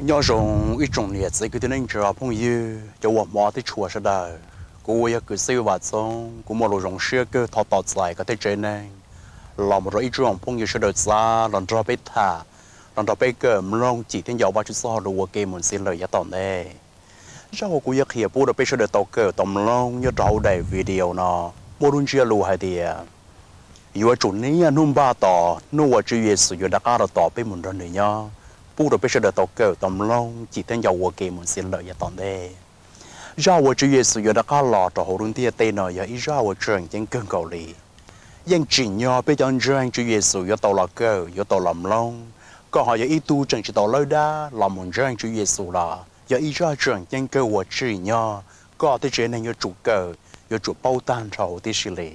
Nyob zoo ib tsoom niam txiv kwv tij neej tsa phooj ywg cov uas hmov thiab tshua sawv daws. Kuv uas yog Kws Xib Vam Txoob, kuv muaj lus zoo siab kawg thov tos txais koj tej tsev neeg los mus rau ib tsoom phooj ywg sawv daws txav los nrog peb tham, los nrog peb kawm mloog cim thiab nco Vajtswv txoj lus ua ke mus ntxiv lawm yav tom ntej. Zaj uas kuv yuav qhia pub rau peb sawv daws tau kawm tau mloog nyob rau hauv daim video no muaj lub ntsiab lus hais tias yuav tsum niaj hnub npaj tos hnub uas Tswv Yexus yuav rov qab los tos peb mus nrog nws nyob, pub rau peb sawv daws tau kawm tau mloog cim thiab nco ua ke mus ntxiv lawm yav tom ntej. Zaj uas Tswv Yexus yuav rov qab los rau hauv lub ntiaj teb no yog ib zaj uas tseem ceeb kawg nkaus li. Yeej tsim nyog peb cov ntseeg Tswv Yexus yuav tau los kawm, yuav tau los mloog. Koj ho yog ib tug tseem tsis tau lawb dab los mus ntseeg Tswv Yexus los yog ib zaj tseem ceeb kawg uas tsim nyog koj thiab tsev neeg yuav tsum kawm, yuav tsum paub tag nrho huv tib si li.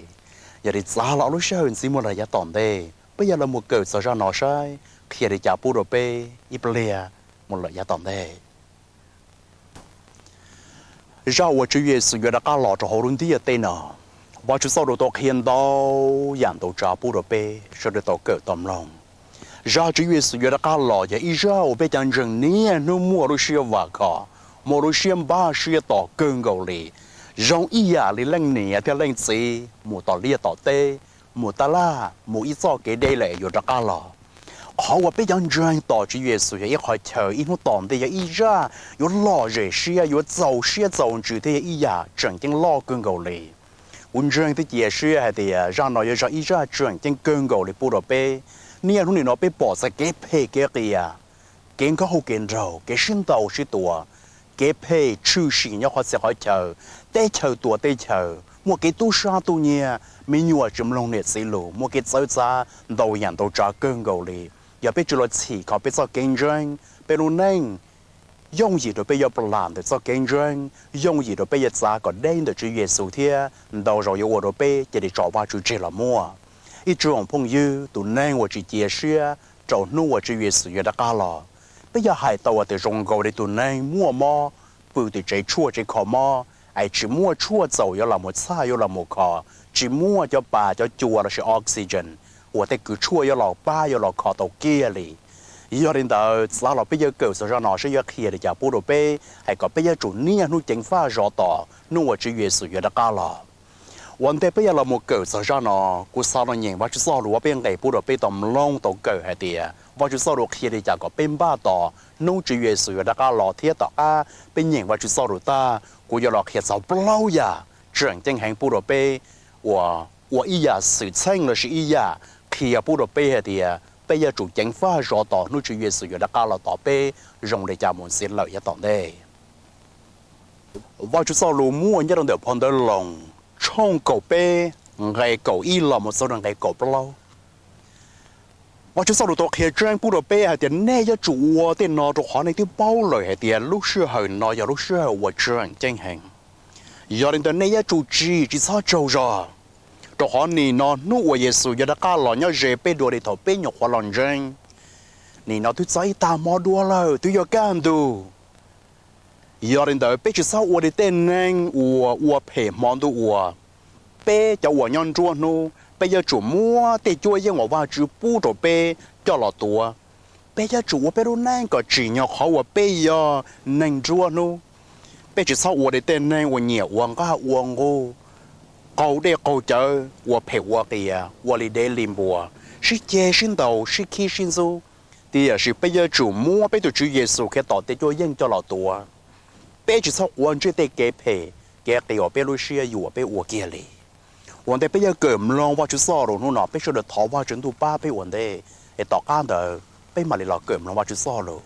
Yog li txav los lub sij hawm ntxiv mus lawm yav tom ntej, peb yuav los mus kawm txog zaj no saib qhia li cas pub rau peb ib pliag mus lawm yav tom ntej. Zaj uas Tswv Yexus yuav rov qab los rau hauv lub ntiaj teb no, Vajtswv txoj lus tau qhia ntau yam ntau tsav pub rau peb sawv daws tau kawm tau mloog. Zaj Tswv Yexus yuav rov qab los yog ib zaj uas peb cov ntseeg niaj hnub muaj lub siab vam khom, muaj lub siab npaj siab tos kawg nkaus li. Zoo ib yam li leej niam thiab leej txiv mus tom liaj tom teb, mus taj laj mus ib txoj kev deb lawm yuav rov qab los. Qhov uas peb cov ntseeg tos Tswv Yexus yog ib qhov chaw ib hnub tom ntej, yog ib zaj yuav lom zem siab, yuav txaus siab txaus ntsws thiab yog ib yam tseem ceeb loj kawg nkaus li. Kuv ntseeg thiab cia siab hais tias zaj no yuav yog ib zaj tseem ceeb kawg nkaus li pub rau peb. Niaj hnub nim no peb pom txog kev phem kev qias, kev nkauj kev nraug, kev sib ntaus sib tua, kev phem tshwm sim nyob qhov txhia qhov chaw, teb chaws tuam teb chaws, muaj kev tub sab tub nyiag, me nyuam tsis mloog niam txiv lus, muaj kev txawv txav ntau yam ntau tsav kawg nkaus li. Yog peb tsis los txhim kho peb txoj kev ntseeg, peb lub neej yooj yim rau peb yuav plam ntawm txoj kev ntseeg, yooj yim rau peb yuav txav kom deb ntawm Tswv Yexus thiab ntau zaus yuav ua rau peb cia li tso Vajtswv tseg los muaj. Ib tsoom phooj ywg, tus neeg uas tsis cia siab rau hnub uas Tswv Yexus yuav rov qab los, peb yog hais tau tias zoo nkaus li tus neeg muaj mob, pw tim tsev tshuaj tsev kho mob es tsis muaj tshuaj txaus yuav los mus txhaj yuav los mus kho, tsis muaj cov pas cov cua lossis oxygen uas tej kws tshuaj yuav los pab yuav los kho tau kiag li. Yog li ntawd txav los peb yuav kawm txog zaj no saib yuav qhia li cas pub rau peb hais kom peb yuav tsum niaj hnub ceev faj zov tos hnub uas Tswv Yexus yuav rov qab los. Ua ntej peb yuav los mus kawm txog zaj no, kuv xav los nyeem Vajtswv txoj lus uas peb nqes pub rau peb tau mloog tau kawm hais tias Vajtswv txoj lus qhia li cas kom peb npaj tos hnub Tswv Yexus yuav rov qab los thiab tom qab peb nyeem Vajtswv txoj lus tag kuv yuav los qhia txog plaub yam tseem ceeb heev pub rau peb uas ua ib yam xwm txheej lossis ib yam qhia pub rau peb hais tias peb yuav tsum ceev faj zov tos hnub Tswv Yexus yuav rov qab los tos peb zoo li cas mus ntxiv lawm yav tom ntej. Vajtswv txoj lus muaj nyob rau ntawm phau ntawv Loos tshooj kaum peb nqe kaum ib los mus txog rau nqe kaum plaub. Vajtswv txoj lus tau qhia tseeb pub rau peb hais tias nej yuav tsum ua tej no rau qhov nej twb paub lawm hais tias lub sij hawm no yog lub sij hawm uas tseem ceeb heev. Yog li ntawd nej yuav tsum tsim tsis txhob tsaug zog, rau qhov nim no hnub uas Yexus yuav rov qab los nyob ze peb dua li thaum peb nyuam qhuav los ntseeg. Nim no twb txog ib tag hmo dua lawm, twb yuav kaj ntug. Yog li ntawd peb tsis txhob ua li tej neeg uas ua phem hmo ntuj ua. Peb cov uas nyob nruab hnub, peb yuav tsum muab tej cuab yeej uas Vajtswv pub rau peb coj los tuav. Peb yuav tsum ua peb lub neej kom tsim nyog qhov uas peb yog neeg nruab hnub. Peb tsis txhob ua li tej neeg uas nyiam ua nqaj ua nqug, qaug dej qaug cawv, ua phem ua qias, ua li dev li npua, sib ceg sib ntaus sib khib sib ntxub. Tiam sis peb yuav tsum muab peb tus Tswv Yexus Khetos tej cuab yeej coj los tuav. Peb tsis txhob quav ntsej tej kev phem kev qias uas peb lub siab yuam peb ua kiag li. Ua ntej peb yuav kawm mloog Vajtswv txoj lus hnub no, peb sawv daws thov Vajtswv Ntuj pab peb ua ntej, es tom qab ntawd peb mam li los kawm mloog Vajtswv txoj lus.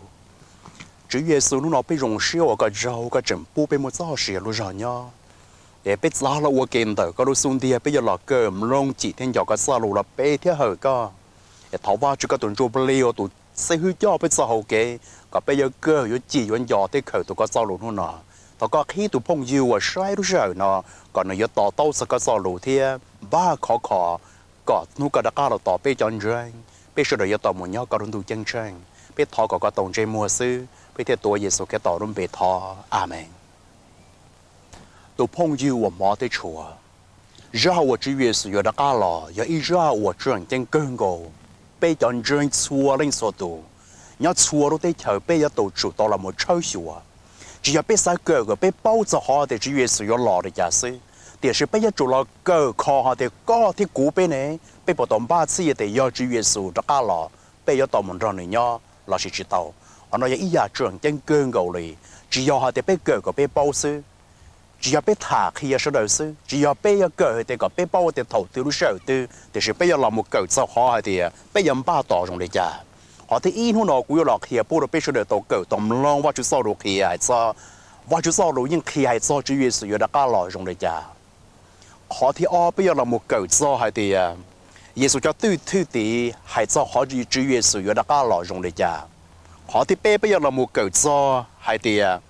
Tswv Yexus, hnub no peb zoo siab ua koj tsaug koj tseem pub peb muaj txoj sia lub zog nyob. Es peb txav los ua ke ntawm koj lub xub ntiag, peb yuav los kawm mloog cim thiab nco koj txoj lus los pe thiab hawm koj. Es thov Vajtswv koj tus Ntsuj Plig ua tus xib hwb coj peb txoj hau kev kom peb yuav kawm yuav cim yuav nco thiab kawm tau koj txoj lus hnub no. Thov koj qhib tus phooj ywg uas saib lub sij hawm no kom nws yuav to taub txog koj txoj lus thiab npaj khov kho kom hnub koj rov qab los tos peb cov ntseeg, peb sawv daws yuav tau mus nyob koj lub ntuj ceeb tsheej. Peb thov kom koj tau ntsej muag xwb, peb thiaj tuav Yexus Khetos lub npe thov, Amees. Tus phooj ywg uas hmov thiab tshua, zaj uas Tswv Yexus yuav rov qab los yog ib zaj uas tseem ceeb kawg nkaus peb cov ntseeg txhua leej txhua tus. Nyob txhua lub teb chaws peb yuav tau tsum tau los mus tshawb xyuas, tsis yog peb xav kawm kom peb paub txog qhov tias Tswv Yexus yuav los li cas xwb, tiam sis peb yuav tsum los kawm kho hais tias koj thiab kuv peb ne, peb puas tau npaj txhij tias yog Tswv Yexus rov qab los peb yuav tau mus nrog nws nyob lossis tsis tau. Qhov no yog ib yam tseem ceeb kawg nkaus li. Tsis yog hais tias peb kawm kom peb paub xwb, tsis yog peb tham qhia sawv daws xwb, tsis yog peb yuav kawm hais tias kom peb paub tias thaum twg lub sij hawm twg, tiam sis peb yuav los mus kawm txog qhov hais tias peb yuav npaj tos zoo li cas. Qhov thib ib hnub no kuv yuav los qhia pub rau peb sawv daws tau kawm tau mloog Vajtswv txoj lus qhia hais txog, Vajtswv txoj lus yeej qhia hais txog Tswv Yexus yuav rov qab los zoo li cas. Qhov thib ob peb yuav los mus kawm txog hais tias Yexus cov thwj tim hais txog qhov Tswv Yexus yuav rov qab los zoo li cas. Qhov thib peb peb yuav los mus kawm txog hais tias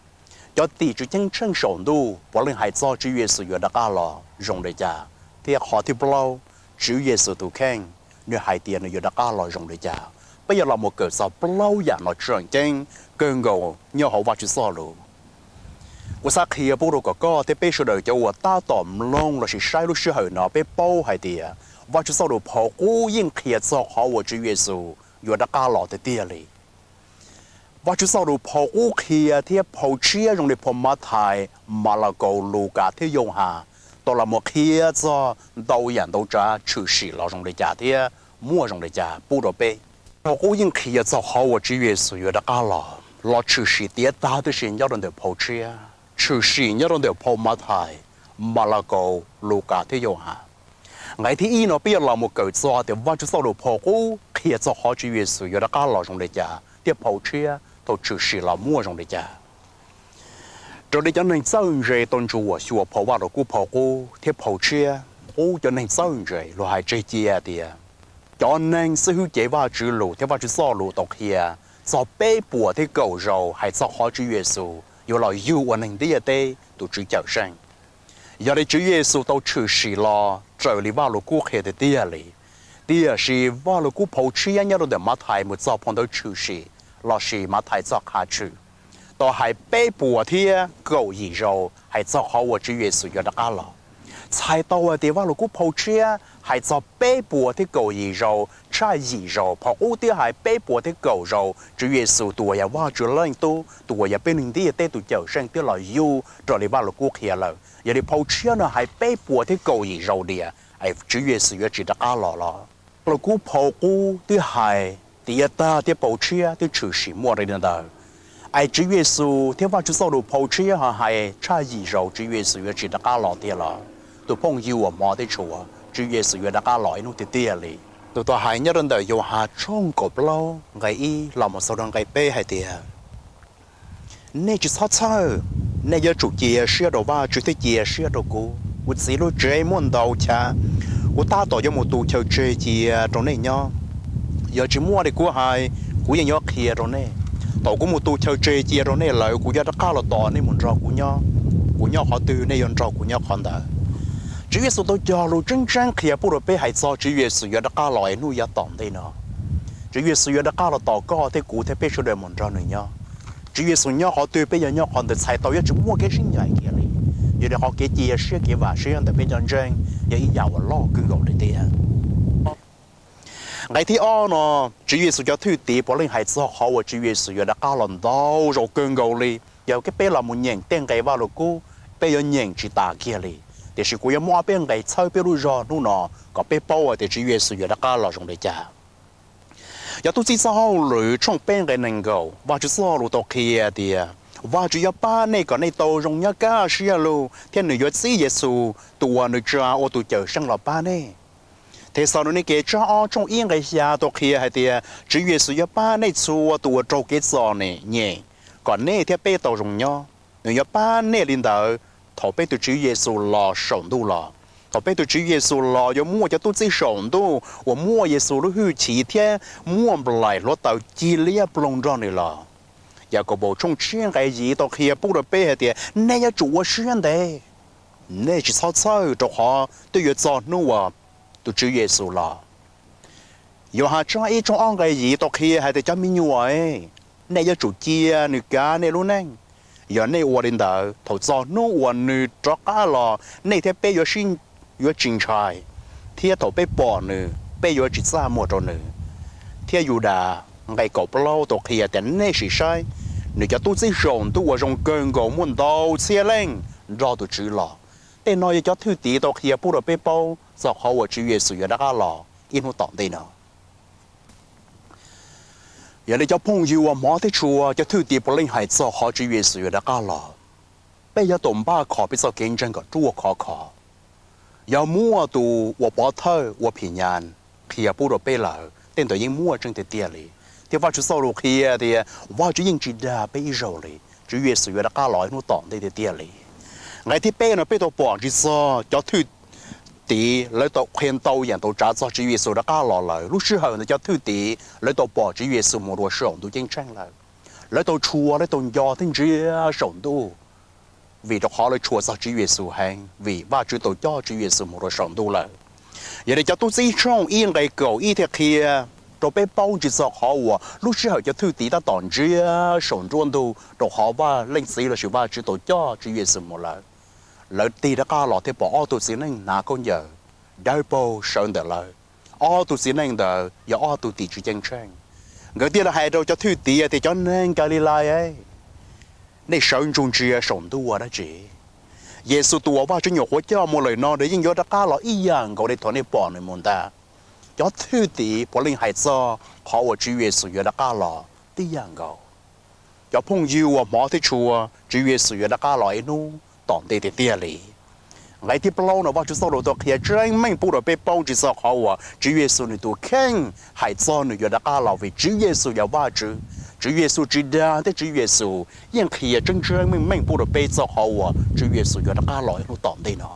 cov tim tswv ceeb tsheej saum ntuj puav leej hais txog Tswv Yexus yuav rov qab los zoo li cas, thiab qhov thib plaub Tswv Yexus tus kheej nws hais tias nws yuav rov qab los zoo li cas. Peb yuav los mus kawm txog plaub yam no tseem ceeb kawg nkaus nyob hauv Vajtswv txoj lus. Kuv xav qhia pub rau kom koj thiab peb sawv daws cov uas tab tom mloog lossis saib lub sij hawm no peb paub hais tias Vajtswv txoj lus phau qub yeej qhia txog qhov uas Tswv Yexus yuav rov qab los tiag tiag li. Vajtswv txoj lus phau qub qhia thiab phau tshiab zoo li phau Mathais, Malakaus, Lukas thiab Yauhas tau los mus qhia txog ntau yam ntau tsav tshwm sim los zoo li cas thiab muaj zoo li cas pub rau peb. Phau qub yeej qhia txog qhov uas Tswv Yexus yuav rov qab los, los tshwm sim tiav tag tib si nyob rau ntawm phau tshiab, tshwm sim nyob rau ntawm phau Mathais, Malakaus, Lukas thiab Yauhas. Nqe thib ib no peb yuav los mus kawm txog tias Vajtswv txoj lus phau qub qhia txog qhov Tswv Yexus yuav rov qab los zoo li cas thiab phau tshiab thaum tshwm sim los muaj zoo li cas. Raws li cov neeg txawj ntse tau ntsuam xyuas phau Vajluskub phau qub thiab phau tshiab, qub cov neeg txawj ntse luag hais tseg cia tias cov neeg xib hwb cev Vajtswv lus thiab Vajtswv txoj lus tau qhia txog peb puas thiab kaum zaus hais txog qhov Tswv Yexus yuav los yug ua neeg ntiaj teb tus Tswv Cawmseej. Yog li Tswv Yexus tau tshwm sim los raws li Vajluskub qhia tiag tiag li. Tiam sis Vajluskub phau tshiab nyob rau ntawm Mathais mus txog phau ntawv tshwm sim lossis Mathais txoj qha tshwm tau hais peb puas thiab kaum yim zaus hais txog qhov uas Tswv Yexus yuav rov qab los. Txhais tau hais tias Vajluskub phau tshiab hais txog peb puas thiab kaum yim zaus, tshaj yim zaus, phau qub twb hais peb puas thiab kaum zaus Tswv Yexus tus uas yog Vajtswv Leej Tub, tus uas yog peb neeg ntiaj teb tus Cawmseej twb los yug raws li Vajluskub qhia lawm. Yog li phau tshiab no hais peb puas thiab kaum yim zaus tias Tswv Yexus yuav tsis rov qab los los. Vajluskub phau qub twb hais tiav tag thiab phau tshiab twb tshwm sim muaj li ntawd, es Tswv Yexus thiab Vajtswv txoj lus phau tshiab ho hais tshaj yim zaus Tswv Yexus yuav tsis rov qab los tiag los? Tus phooj ywg uas hmov thiab tshua, Tswv Yexus yuav rov qab los ib hnub tiag tiag li. Tus tau hais nyob rau ntawm Yauhas tshooj kaum plaub nqe ib los mus txog rau nqe peb hais tias, nej tsis txhob txhawj, nej yuav tsum cia siab rau Vajtswv thiab cia siab rau kuv. Kuv Txiv lub tsev muaj ntau chav, kuv tab tom yuav mus tu chaw tseg cia rau nej nyob. Yog tsis muaj li kuv hais, kuv yeej yuav qhia rau nej. Thaum kuv mus tu chaw tseg cia rau nej lawm, kuv yuav rov qab los tos nej mus nrog kuv nyob. Kuv nyob qhov twg nej yuav nrog kuv nyob qhov ntawd. Tswv Yexus tau cog lus tseeb tseeb qhia pub rau peb hais txog Tswv Yexus yuav rov qab los ib hnub yav tom ntej no. Tswv Yexus yuav rov qab los tos koj thiab kuv thiab peb sawv daws mus nrog nws nyob. Tswv Yexus nyob qhov twg peb yuav nyob qhov ntawd, txhais tau yuav tsis muaj kev sib ncaim kiag li. Yog li qhov kev cia siab kev vam siab ntawm peb cov ntseeg yog ib yam uas loj kawg nkaus li tiag. Nqe thib ob no, Tswv Yexus cov thwj tim puav leej hais txog qhov uas Tswv Yexus yuav rov qab los ntau zaus kawg nkaus li. Yog peb los mus nyeem tej nqe Vajluskub, peb yuav nyeem tsis tas kiag li. Tiam sis kuv yuav muab ob peb nqe txhawb peb lub zog hnub no kom peb paub tias Tswv Yexus yuav rov qab los zoo li cas. Yog Tub Txib Txoj Hauj Lwm tshooj peb nqe nees nkaum, Vajtswv txoj lus tau qhia tias Vajtswv yuav pab nej kom nej tau zoo nyob kaj siab lug thiab nws yuav txib Yexus tus uas nws tsa ua tus Cawmseej los pab nej. Thexalaunikes tsab ob tshooj ib nqe xya tau qhia hais tias Tswv Yexus yuav pab nej txhua tus uas raug kev txom nyem kom nej thiab peb tau zoo nyob. Nws yuav pab nej li ntawd thaum peb tus Tswv Yexus los saum ntuj los. Thaum peb tus Tswv Yexus los yuav muaj cov tub txib saum ntuj uas muaj Yexus lub hwj chim thiab muaj nplaim hluav taws cig liab ploog nrog nws los. Yakaunpaus tshooj tsib nqe yim tau qhia pub rau peb hais tias nej yuav tsum ua siab ntev, nej tsis txhob txhawj rau qhov twb yuav txog hnub uas tus Tswv Yexus los. Yauhas tsab ib tshooj ob nqe yim tau qhia hais tias cov me nyuam, nej yuav tsum cia nws kav nej lub neej. Yog nej ua li ntawd, thaum txog hnub uas nws rov qab los nej thiab peb yuav sib, yuav tsis ntshai, thiab thaum peb pom nws peb yuav tsis txaj muag rau nws. Thiab Yudas nqe kaum plaub tau qhia tias, nej sim saib, nws cov tub txib saum ntuj uas zoo kawg nkaus muaj ntau txhiab leej nrog tus Tswv los. Tej no yog cov thwj tim tau qhia pub rau peb paub txog qhov uas Tswv Yexus yuav rov qab los ib hnub tom ntej no. Yog li cov phooj ywg uas hmov thiab tshua, cov thwj tim puav leej hais txog qhov Tswv Yexus yuav rov qab los. Peb yuav tau npaj kho peb txoj kev ntseeg kom ruaj khov kho. Yog muaj tus uas pov thawj ua phim nyas qhia pub rau peb lawm, tej ntawd yeej muaj tseeb tiag tiag li. Thiab Vajtswv txoj lus qhia tias Vajtswv yeej tsis dag peb ib zaug li, Tswv Yexus yuav rov qab los ib hnub tom ntej tiag tiag li. Nqe thib peb no peb tau pom ntsis txog cov thwj tim lawv tau qhia ntau yam ntau tsav txog Tswv Yexus rov qab los lawm. Lub sij hawm ntawd cov thwj tim lawv tau pom Tswv Yexus mus rau saum ntuj ceeb tsheej lawm. Lawv tau tshua, lawv tau nco thiab ntsia saum ntuj, vim rau qhov lawv tshua txog Tswv Yexus heev, vim Vajtswv tau coj Tswv Yexus mus rau saum ntuj lawm. Yog li cov tub txib tshooj ib nqe kaum ib thiaj qhia rau peb paub ntsis txog qhov uas lub sij hawm cov thwj tim tab tom ntsia saum nruab ntug rau qhov Vaj Leej Txiv lossis Vajtswv tau coj Tswv Yexus mus lawm, lawv tig rov qab los thiab pom ob tug txiv neej hnav khaub ncaws dawb paug sawv ntawm lawv. Ob tug txiv neej ntawd yog ob tug tim tswv ceeb tsheej. Nkawd thiaj li hais rau cov thwj tim tias, cov neeg Kalilais, nej sawv ntsug ntsia saum ntuj ua dab tsi? Yexus tus uas Vajtswv nyuam qhuav coj mus lawm no nws yeej yuav rov qab los ib yam nkaus li thaum nej pom nws mus ntag. Cov thwj tim puav leej hais txog qhov uas Tswv Yexus yuav rov qab los tib yam nkaus. Cov phooj ywg uas hmov thiab tshua, Tswv Yexus yuav rov qab los ib hnub tom ntej tiag tiag li. Nqe thib plaub no Vajtswv txoj lus tau qhia tseeb meej pub rau peb paub ntsis txog qhov uas Tswv Yexus nws tus kheej hais txog nws yuav rov qab los, vim Tswv Yexus yog Vajtswv. Tswv Yexus tsis dag thiab Tswv Yexus yeej qhia tseeb tseeb meej meej pub rau peb txog qhov uas Tswv Yexus yuav rov qab los ib hnub tom ntej no.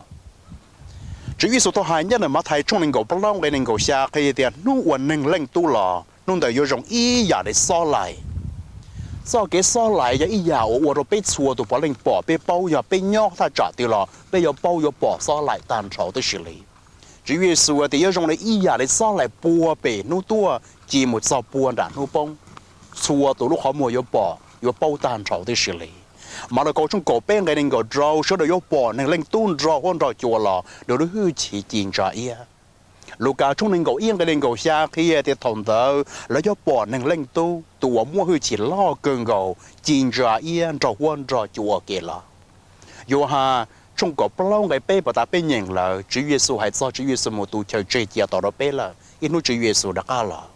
Tswv Yexus tau hais nyob ntawm Mathais tshooj nees nkaum plaub nqe nees nkaum xya qhia tias, hnub uas Neeg Leej Tub los, hnub ntawd yuav zoo ib yam li xob laim. Txoj kev xob laim yog ib yam uas ua rau peb txhua tus puav leej pom, peb paub, yog peb nyob thaj tsam twg los peb yuav paub yuav pom xob laim tag nrho tib si li. Tswv Yexus tias yuav zoo li ib yam li xob laim puag pem hnub tuaj ci mus txog puag nram hnub poob, txhua tus lub qhov muag yuav pom yuav paub tag nrho tib si li. Makaus tshooj kaum peb nqe nees nkaum rau, sawv daws yuav pom Neeg Leej Tub nrog huab nrog cua los, nws lub hwj chim ci ntsa iab. Lukas tshooj nees nkaum ib nqe nees nkaum xya qhia tias thaum ntawd lawv yuav pom Neeg Leej Tub tus uas muaj hwj chim loj kawg nkaus ci ntsa iab nrog huab nrog cua ua ke los. Yauhas tshooj kaum plaub nqe peb pom tas peb nyeem lawm, Tswv Yexus hais txog Tswv Yexus mus tu chaw tseg cia tos rau peb lawm, ib hnub Tswv Yexus rov qab los.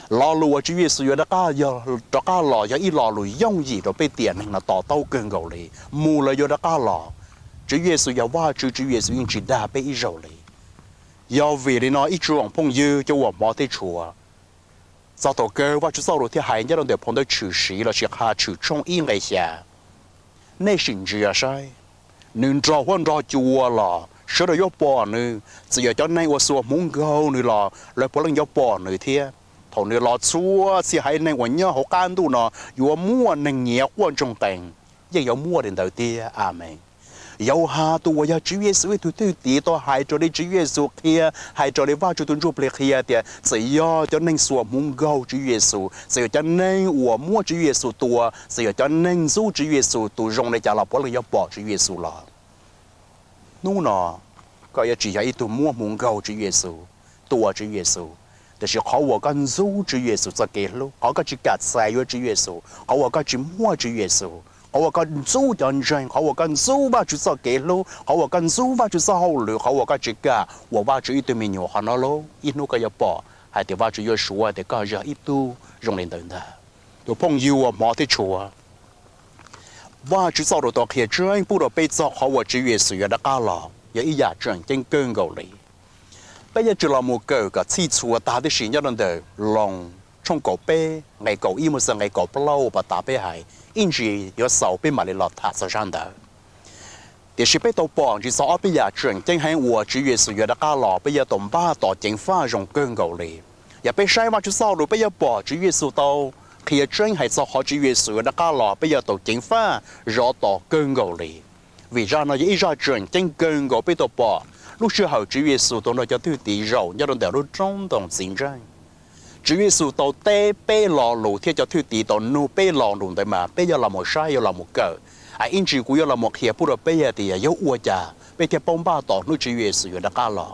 Lo lus uas Tswv Yexus yuav rov qab los yog ib lo lus yooj yim rau peb tiam neeg no to taub kawg nkaus li, mus lawm yuav rov qab los. Tswv Yexus yog Vajtswv, Tswv Yexus yeej tsis dag peb ib zaug li. Yog vim li no ib tsoom phooj ywg cov uas hmov thiab tshua, txog thaum kawg Vajtswv txoj lus thiaj hais nyob rau ntawm phau ntawv Tshwm Sim lossis Qha Tshwm tshooj ib nqe xya, nej sim ntsia saib, nws nrog huab nrog cua los, sawv daws yuav pom nws. Txawm yog cov neeg uas xuas hmuv nkaug nws los lawv puav leej yuav pom nws thiab. Thaum nws los txhua txhia haiv neeg uas nyob hauv qab ntuj no yuav muaj neeg nyiav quaj ntsoog qees, yeej yuav muaj li ntawd tiag. Amees. Yauhas tus uas yog Tswv Yexus ib tug thwj tim tau hais raws li Tswv Yexus qhia, hais raws li Vajtswv tus Ntsuj Plig qhia tias txawm yog cov neeg xuas hmuv nkaug Tswv Yexus, txawm yog cov neeg uas muab Tswv Yexus tua, txawm yog cov neeg ntxub Tswv Yexus tus zoo li cas los puav leej yuav pom Tswv Yexus los. Hnub no koj yuav tsis yog ib tug muab hmuv nkaug Tswv Yexus, tua Tswv Yexus, tiam sis qhov uas koj ntxub Tswv Yexus txoj kev hlub, qhov koj tsis kam txais yuav Tswv Yexus, qhov uas koj tsis muaj Tswv Yexus, qhov uas koj ntxub cov ntseeg, qhov uas koj ntxub Vajtswv txoj kev hlub, qhov uas koj ntxub Vajtswv txoj hauj lwm, qhov uas koj tsis kam ua Vajtswv ib tug me nyuam, qhov no lauj, ib hnub koj yuav pom hais tias Vajtswv yuav suav tias koj yog ib tug zoo li ntawd ntag. Tus phooj ywg uas hmov thiab tshua, Vajtswv txoj lus tau qhia tseeb pub rau peb txog qhov uas Tswv Yexus yuav rov qab los yog ib yam tseem ceeb kawg nkaus li. Peb yuav tsum los mus kawm kom txhij txhua tag tib si nyob rau ntawm Loos tshooj kaum peb nqe kaum ib mus txog nqe kaum plaub uas pom tas peb hais, ib ntsis yuav xaus peb mam li los tham txog zaj ntawd. Tiam sis peb tau pom ntsis txog ob peb yam tseem ceeb heev uas Tswv Yexus yuav rov qab los peb yuav tau npaj tos ceev faj zoo kawg nkaus li. Yog peb saib Vajtswv txoj lus peb yuav pom Tswv Yexus tau qhia tseeb hais txog qhov Tswv Yexus yuav rov qab los peb yuav tau ceev faj zov tos kawg nkaus li. Vim zaj no yog ib zaj tseem ceeb kawg nkaus peb tau pom lub sij hawm Tswv Yexus tau nrog cov thwj tim zaum nyob rau ntawm lub roob ntoo txiv ntseej. Tswv Yexus tau teb peb lo lus thiab cov thwj tim tau nug peb lo lus ntawd mas peb yuav los mus saib yuav los mus kawm. Ib ntsis kuv yuav los mus qhia pub rau peb hais tias yuav ua cas peb thiaj paub npaj tos hnub Tswv Yexus yuav rov qab los.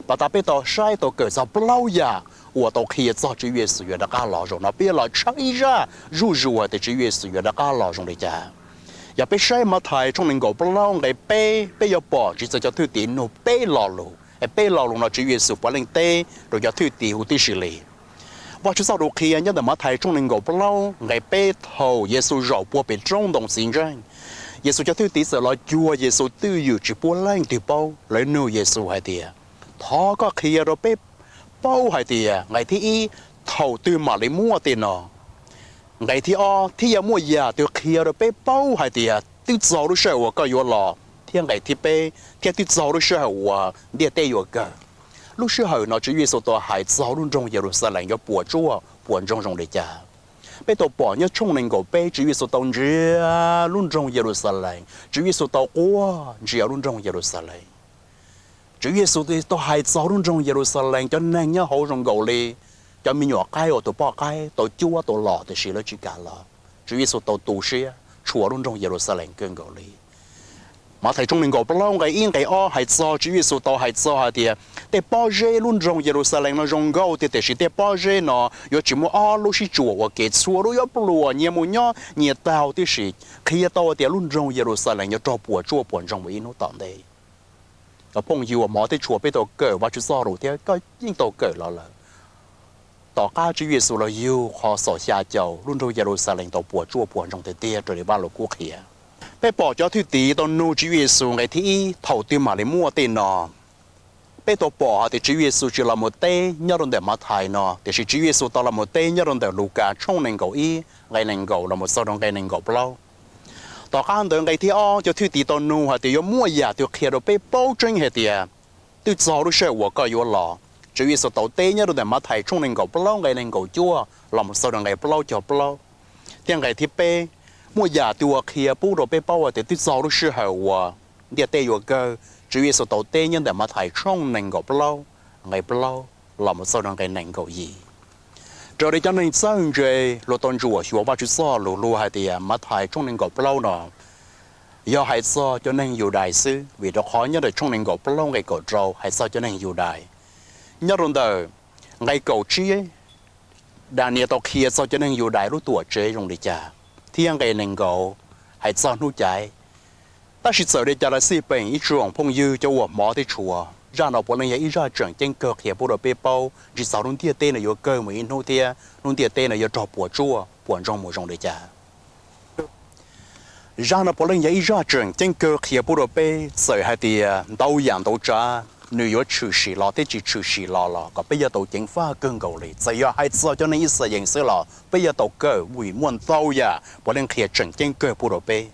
Pom tas peb tau saib tau kawm txog plaub yam uas tau qhia txog Tswv Yexus yuav rov qab los zoo no. Peb yuav los tshawb ib zaj zuj zus tias Tswv Yexus yuav rov qab los zoo li cas. Yog peb saib Mathais tshooj nees nkaum plaub nqe peb, peb yuav pom Tswv Yexus cov thwj tim nug peb lo lus, es peb lo lus no Tswv Yexus puav leej teb rau cov thwj tim huv tib si li. Vajtswv txoj lus qhia nyob ntawm Mathais tshooj nees nkaum plaub nqe peb, thaum Yexus zaum puag pem roob ntoo txiv ntseej, Yexus cov thwj tim txawm los cuag Yexus twj ywm tsis pub leej twg paub. Lawv nug Yexus hais tias, thov koj qhia rau peb paub hais tias nqe thib ib, thaum twg mam li muaj tej no? Nqe thib ob, thiab yog muaj yam twg qhia rau peb paub hais tias twb txog lub sij hawm uas koj yuav los? Thiab nqe thib peb, thiab twb txog lub sij hawm uas ntiaj teb yuav kawg? Lub sij hawm no Tswv Yexus tau hais txog lub nroog Yeluxalees yuav puas tsuaj puas ntsoog zoo li cas? Peb tau pom nyob tshooj nees nkaum peb Tswv Yexus tau ntsia lub nroog Yeluxalees, Tswv Yexus tau quaj ntsia lub nroog Yeluxalees. Tswv Yexus tau hais txog lub nroog Yeluxalees, cov neeg nyob hauv zoo nkaus li cov me nyuam qaib uas tus poj qaib tau cuab tau los tiam sis lawv tsis kam los. Tswv Yexus tau tu siab tshuav lub nroog Yeluxalees kawg nkaus li. Mathais tshooj nees nkaum plaub nqe ib nqe ob hais txog Tswv Yexus tau hais txog hais tias tej pob zeb lub nroog Yeluxalees no zoo nkauj tiag tiam sis tej pob zeb no yuav tsis muaj ob lub sib tsuas ua ke, txhua lub yuav pluas nyias mus nyob nyias taug tib si. Qhia tau tias lub nroog Yeluxalees yuav raug puas tsuaj puas ntsoog mus ib hnub tom ntej. Cov phooj ywg uas hmov thiab tshua, peb tau kawm Vajtswv txoj lus thiab koj yeej tau kawm los lawm. Tom qab Tswv Yexus los yug qhov xaum xya caum, lub nroog Yeluxalees tau puas tsuaj puas ntsoog tiag tiag raws li Vajluskub qhia. Peb pom cov thwj tim tau nug Tswv Yexus nqe thib ib, thaum twg mam li muaj tej no? Peb tau pom hais tias Tswv Yexus tsis los mus teb nyob rau ntawm Mathais no, tiam sis Tswv Yexus tau los mus teb nyob rau ntawm Lukas tshooj nees nkaum ib nqe nees nkaum los mus txog rau nqe nees nkaum plaub. Tom qab ntawd nqe thib ob, cov thwj tim tau nug hais tias yuav muaj yam twg qhia rau peb paub tseeb hais tias twb txog lub sij hawm uas koj yuav los? Tswv Yexus tau teb nyob rau ntawm Mathais tshooj nees nkaum plaub nqe nees nkaum cuaj los mus txog rau nqe plaub caug plaub. Thiab nqe thib peb, muaj yam twg uas qhia pub rau peb paub hais tias twb txog lub sij hawm uas ntiaj teb yuav kawg? Tswv Yexus tau teb nyob ntawm Mathais tshooj nees nkaum plaub nqe plaub los mus txog rau nqe nees nkaum yim. Raws li cov neeg txawj ntse luag tau ntsuam xyuas Vajtswv txoj lus, luag hais tias Mathais tshooj nees nkaum plaub no yog hais txog cov neeg Yudais xwb, vim rau qhov nyob ntawm tshooj nees nkaum plaub nqe kaum rau hais txog cov neeg Yudais. Nyob rau ntawm nqe kaum tsib, Daniel tau qhia txog cov neeg Yudais lub tuam tsev zoo li cas, thiab nqe nees nkaum hais txog Hnub Caiv. Tab sis txawm li cas los xij peem, ib tsoom phooj ywg cov uas hmov thiab tshua, zaj no puav leej yog ib zaj tseem ceeb kawg qhia pub rau peb paub tsis txog lub ntiaj teb no yuav kawg mus ib hnub thiab lub ntiaj teb no yuav raug puas tsuaj puas ntsoog mus zoo li cas. Zaj no puav leej yog ib zaj tseem ceeb kawg qhia pub rau peb, txawm hais tias ntau yam ntau tsav nws yuav tshwm sim los thiab tsis tshwm sim los los kom peb yuav tau ceev faj kawg nkaus li. Txawm yog hais txog cov neeg Yixalayees xwb los peb yuav tau kawm vim muaj ntau yam puav leej qhia tseem ceeb kawg pub rau peb.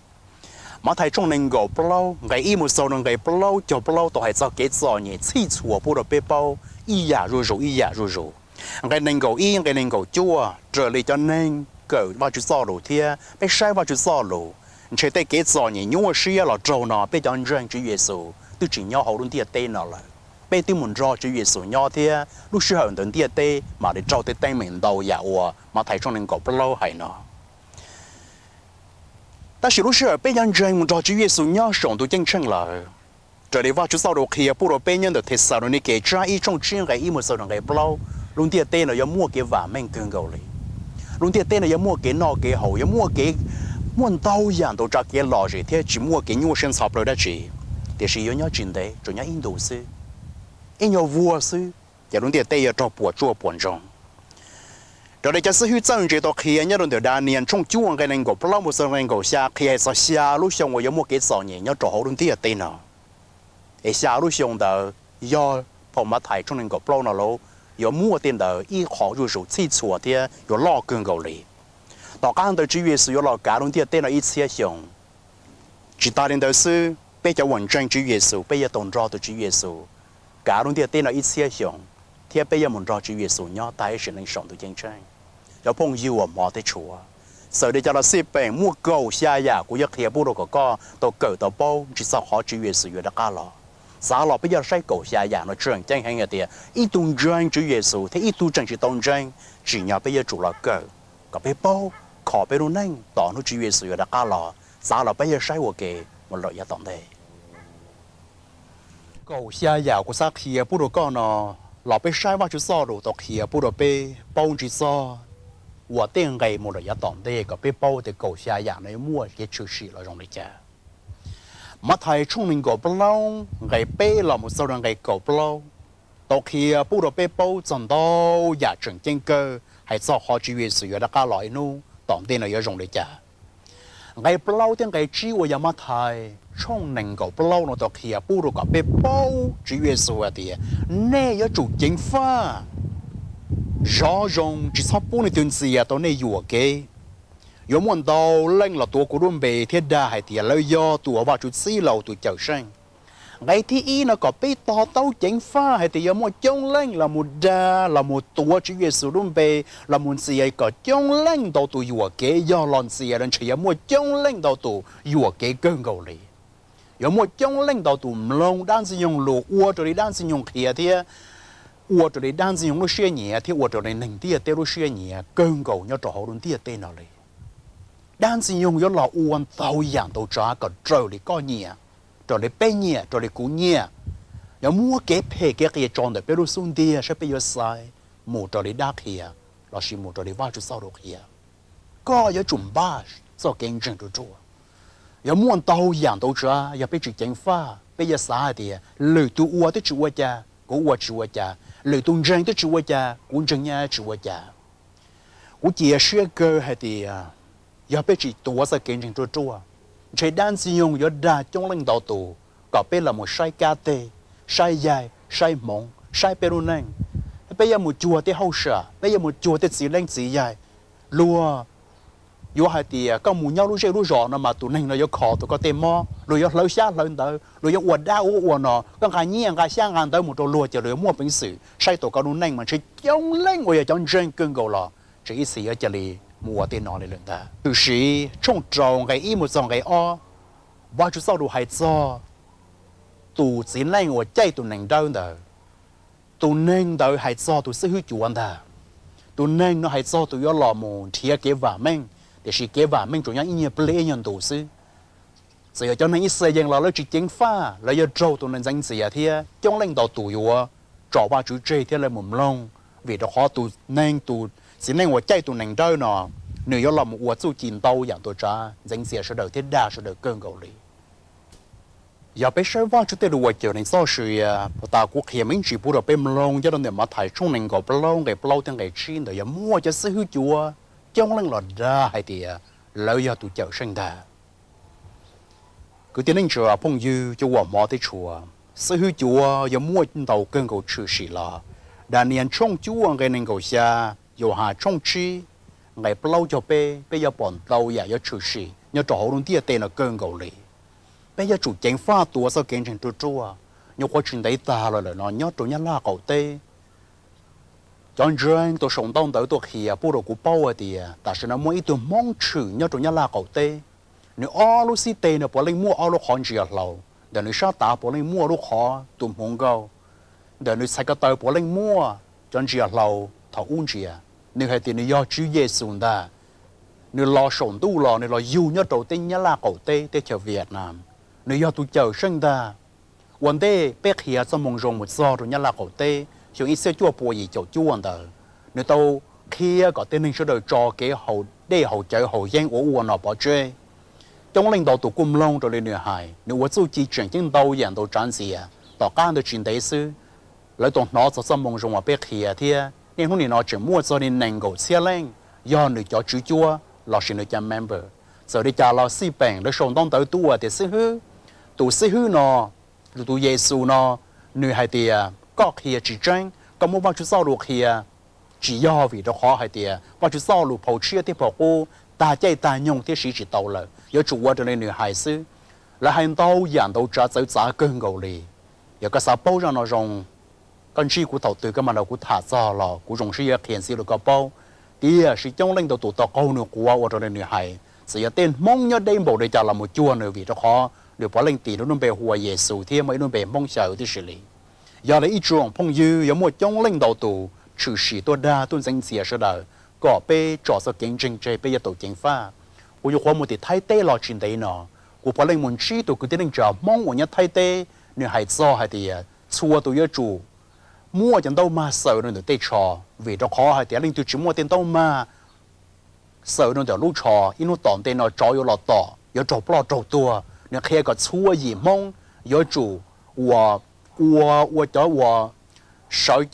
Mathais tshooj nees nkaum plaub nqe ib mus txog rau nqe plaub caug plaub tau hais txog kev txom nyem txhij txhua pub rau peb paub ib yam zuj zus ib yam zuj zus. Nqe nees nkaum ib, nqe nees nkaum cuaj, raws li cov neeg kawm Vajtswv txoj lus thiab peb saib Vajtswv txoj lus, ntshe tej kev txom nyem nyuaj siab los raug no peb cov ntseeg Tswv Yexus twb tsis nyob hauv lub ntiaj teb no lawm. Peb twb mus nrog Tswv Yexus nyob thiab lub sij hawm ntawd ntiaj teb mam li raug tej teeb meem ntau yam uas Mathais tshooj nees nkaum plaub hais no. Tab sis lub sij hawm peb cov ntseeg mus nrog Tswv Yexus nyob saum ntuj ceeb tsheej lawm, raws li Vajtswv txoj lus qhia pub rau peb nyob ntawm Thexalaunikes tsab ib tshooj tsib nqe ib mus txog rau nqe plaub, lub ntiaj teb no yuav muaj kev vam meej kawg nkaus li. Lub ntiaj teb no yuav muaj kev noj kev haus, yuav muaj kev, muaj ntau yam ntau tsav kev lom zem thiab tsis muaj kev nyuaj siab ntxhov plawv dab tsi. Tiam sis yuav nyob tsis ntev, tsuas nyob ib ntus xwb, ib nyuag vuag xwb ces lub ntiaj teb yuav raug puas tsuaj puas ntsoog. Raws li cov xib hwb txawj ntse tau qhia nyob rau ntawm Daniel tshooj cuaj nqe nees nkaum plaub mus txog nqe nees nkaum xya qhia hais txog xya lub xyoo uas yuav muaj kev txom nyem nyob rau hauv lub ntiaj teb no. Es xya lub xyoo ntawd yog phau Mathais tshooj nees nkaum plaub no lauj, yuav muaj tej ntawd ib qho zuj zus txhij txhua thiab yuav loj kawg nkaus li. Tom qab ntawd Tswv Yexus yuav los kav lub ntiaj teb no ib txhiab xyoo. Tsis tas li ntawd xwb, peb cov uas ntseeg Tswv Yexus peb yuav tau nrog tus Tswv Yexus kav lub ntiaj teb no ib txhiab xyoo, thiab peb yuav mus nrog Tswv Yexus nyob tag ib sim neej saum ntuj ceeb tsheej. Cov phooj ywg uas hmov thiab tshua, txawm li cas los xij peem muaj kaum xya yam kuv yuav qhia pub rau kom koj tau kawm tau paub tsis txog qhov Tswv Yexus yuav rov qab los. Xav los peb yuav saib kaum xya yam no tseem ceeb heev hais tias ib tug ntseeg Tswv Yexus thiab ib tug tseem tsis tau ntseeg, tsim nyog peb yuav tsum los kawm kom peb paub kho peb lub neej tos hnub Tswv Yexus yuav rov qab los. Xav los peb yuav saib ua ke mus lawm yav tom ntej. Kaum xya yam kuv xav qhia pub rau koj no, Los peb saib Vajtswv txoj lus tau qhia pub rau peb paub ntsib txog uas tej nqe mus lawm yav tom ntej kom peb paub tias kaum xya yam no yuav muaj kev tshwm sim los zoo li cas. Mathais tshooj nees nkaum plaub nqe peb los mus txog rau nqe kaum plaub tau qhia pub rau peb paub txog ntau yam tseem ceeb kawg hais txog qhov Tswv Yexus yuav rov qab los ib hnub tom ntej no yuav zoo li cas. Nqe plaub thiab nqe tsib uas yog Mathais tshooj nees nkaum plaub no tau qhia pub rau kom peb paub Tswv Yexus hais tias, nej yuav tsum ceev faj, zov zoo, tsis txhob pub leej twg ntxias tau nej yuam kev. Yuav muaj ntau leej los tuav kuv lub npe thiab dag hais tias lawv yog tus uas Vajtswv txib los ua tus Cawmseej. Nqe thib ib no kom peb to taub ceev faj hais tias yuav muaj coob leej los mus dag los mus tuav Tswv Yexus lub npe los mus ntxias kom coob leej ntau tus yuam kev, yog los ntxias los ntshe yuav muaj coob leej ntau tus yuam kev kawg nkaus li. Yuav muaj coob leej ntau tus mloog dab ntxwg nyoog lus ua raws li dab ntxwg nyoog qhia thiab ua raws li dab ntxwg nyoog lub siab nyiam thiab ua raws li neeg ntiaj teb lub siab nyiam kawg nkaus nyob rau hauv lub ntiaj teb no li. Dab ntxwg nyoog yuav los ua ntau yam ntau tsav kom raws li koj nyiam, raws li peb nyiam, raws li kuv nyiam. Yuav muab kev phem kev qias tso ntawm peb lub xub ntiag saib peb yuav xaiv mus raws li dab qhia lossis mus raws li Vajtswv txoj lus qhia. Koj yuav tsum npaj txoj kev ntseeg ruaj ruaj. Yuav muaj ntau yam ntau tsav, yog peb tsis ceev faj peb yuav xav hais tias lwm tus ua twb tsis ua cas, kuv ua tsis ua cas, lwm tus ntseeg twb tsis ua cas, kuv ntseeg nyab tsis ua cas. Kuv cia siab kawg hais tias yog peb tsis tuav txoj kev ntseeg ruaj ruaj, ntshe dab ntxwg nyoog yuav dag coob leej ntau tus kom peb los mus saib kab teg, saib yaig, saib hmoov, saib peb lub neej. Peb yuav mus cuag tej hauj sam, peb yuav mus cuag tej txiv leej txiv yaig. Luag yuav hais tias koj mus nyob lub zej lub zos no mas tus neeg no yuav kho tau koj tej mob, luag yuav hlawv xyab hlawv ntawv, luag yuav ua dab ua ub ua no, koj nqa nyiaj nqa xyab nqa ntawv mus rau luag ces luag yuav muaj peev xwm saib tau koj lub neej mas ntshe coob leej uas yog cov ntseeg kawg nkaus los tseem ib txhis yuav cia li mus ua tej no li lawm ntag. Tshwm Sim tshooj rau nqe ib mus txog nqe ob, Vajtswv txoj lus hais txog tus txiv neej uas caij tus nees dawb ntawd. Tus neeg ntawd hais txog tus xib hwb cuav ntag. Tus neeg no hais txog tus yuav los mus nrhiav kev vam meej, tiam sis kev vam meej tsuas nyob ib nyuag pliag ib nyuag ntus xwb. Txawm yog cov neeg Yixalayees los lawv tsis ceev faj, lawv yuav raug tus neeg ntxeev ntxias thiab coob leej ntau tus yuav tso Vajtswv tseg thiab lawv mus mloog, vim rau qhov tus neeg, tus txiv neej uas caij tus nees dawb no, nws yuav los mus ua txuj ci ntau yam ntau tsav ntxeev ntxias sawv daws thiab dag sawv daws kawg nkaus li. Yog peb saib Vajtswv tej lus uas cawm neeg txoj sia, puag ta kuv qhia me ntsis pub rau peb mloog nyob rau ntawm Mathais tshooj nees nkaum plaub nqe plaub thiab nqe tsib ntawd, yog muaj cov xib hwb cuav coob leej los dag hais tias lawv yog tus Cawmseej ntag. Kwv tij neej tsa phooj ywg cov uas hmov thiab tshua, xib hwb cuav yuav muaj ntau kawg nkaus tshwm sim los. Daniyees tshooj cuaj nqe nees nkaum xya, Yauhas tshooj tsib nqe plaub caug peb, peb yuav pom ntau yam yuav tshwm sim nyob rau hauv lub ntiaj teb no kawg nkaus li. Peb yuav tsum ceev faj tuav txoj kev ntseeg ruaj ruaj. Nyuam qhuav tsis ntev tag los lawm no nyob rau Nyab Laj qaum teb, cov ntseeg tau sau ntaub ntawv tuaj qhia pub rau kuv paub hais tias tam sim no muaj ib tug Hmoob tshwm nyob rau Nyab Laj qaum teb. Nws ob lub xib teg no puav leej muaj ob lub qhov ntsia hlau, ntawm nws sab tav puav leej muaj lub qhov tus hmuv nkauj, ntawm nws txhais ko taw puav leej muaj cov ntsia hlau thaum ub ntsia. Nws hais tias nws yog Tswv Yexus ntag. Nws los saum ntuj los nws los yug nyob rau teb Nyab Laj qaum teb teb chaws Vietnam. Nws yog tus Cawmseej ntag. Ua ntej peb qhia txoj moo zoo mus txog rau Nyab Laj qaum teb xyoo ib txhiab cuaj pua yim caum cuaj ntawd, nws tau qhia kom tej neeg sawv daws tso kev haus dej haus cawv haus yeeb ua ub ua no pov tseg. Coob leej ntau tus kuj mloog raws li nws hais, nws ua txuj ci tseem ceeb ntau yam ntau tsav ntxias. Tom qab ntawd tsis ntev xwb, lawv tau hnov txog txoj moo zoo uas peb qhia thiab niaj hnub nim no tseem muaj txog li nees nkaum txhiab leej yog nws cov tswv cuab lossis nws cov member. Txawm li cas los xij peem lawv sau ntaub ntawv tuaj tias xib hwb, tus xib hwb no, tus Yexus no, nws hais tias koj qhia tsis tseeb, koj muab Vajtswv txoj lus qhia tsis yog, vim rau qhov hais tias Vajtswv txoj lus phau tshiab thiab phau qub tag caij tag nyoog thiab siv tsis tau lawm, yuav tsum ua raws li nws hais xwb. Lawv hais ntau yam ntau tsav txawv txav kawg nkaus li. Yog koj xav paub zaj no zoo, koj ntsib kuv thaum twg koj mam nrog kuv tham txog los kuv zoo siab yuav qhia ntxiv rau koj paub. Tiam sis coob leej ntau tus tau qaug nws quav ua raws li nws hais. Txawm yog tej Hmoob nyob deb npaum li cas los mus cuag nws, vim rau qhov nws puav leej tis nws lub npe hu ua Yexus thiab muaj ib lub npe Hmoob xyaw tib si li. Yog li ib tsoom phooj ywg, yuav muaj coob leej ntau tus tshwm sim tuaj dag tuaj ntxeev ntxias sawv daws kom peb tso txoj kev ntseeg tseg, peb yuav tau ceev faj. Kuv nyuam qhuav mus tim Thaib teb los tsis ntev no, kuv puav leej mus ntsib tus kwv tij neej tsa Hmoob uas nyob Thaib teb, nws hais txog hais tias txhua tus yuav tsum muab cov ntaub mag xaws rau ntawm tej tsho, vim rau qhov hais tias leej twg tsis muaj tej ntaub mag xaws rau ntawm lub tsho, ib hnub tom ntej no tsov yuav los tom, yuav raug ploj raug tuag. Nws qhia kom txhua yim Hmoob yuav tsum ua, ua, ua cov uas sawv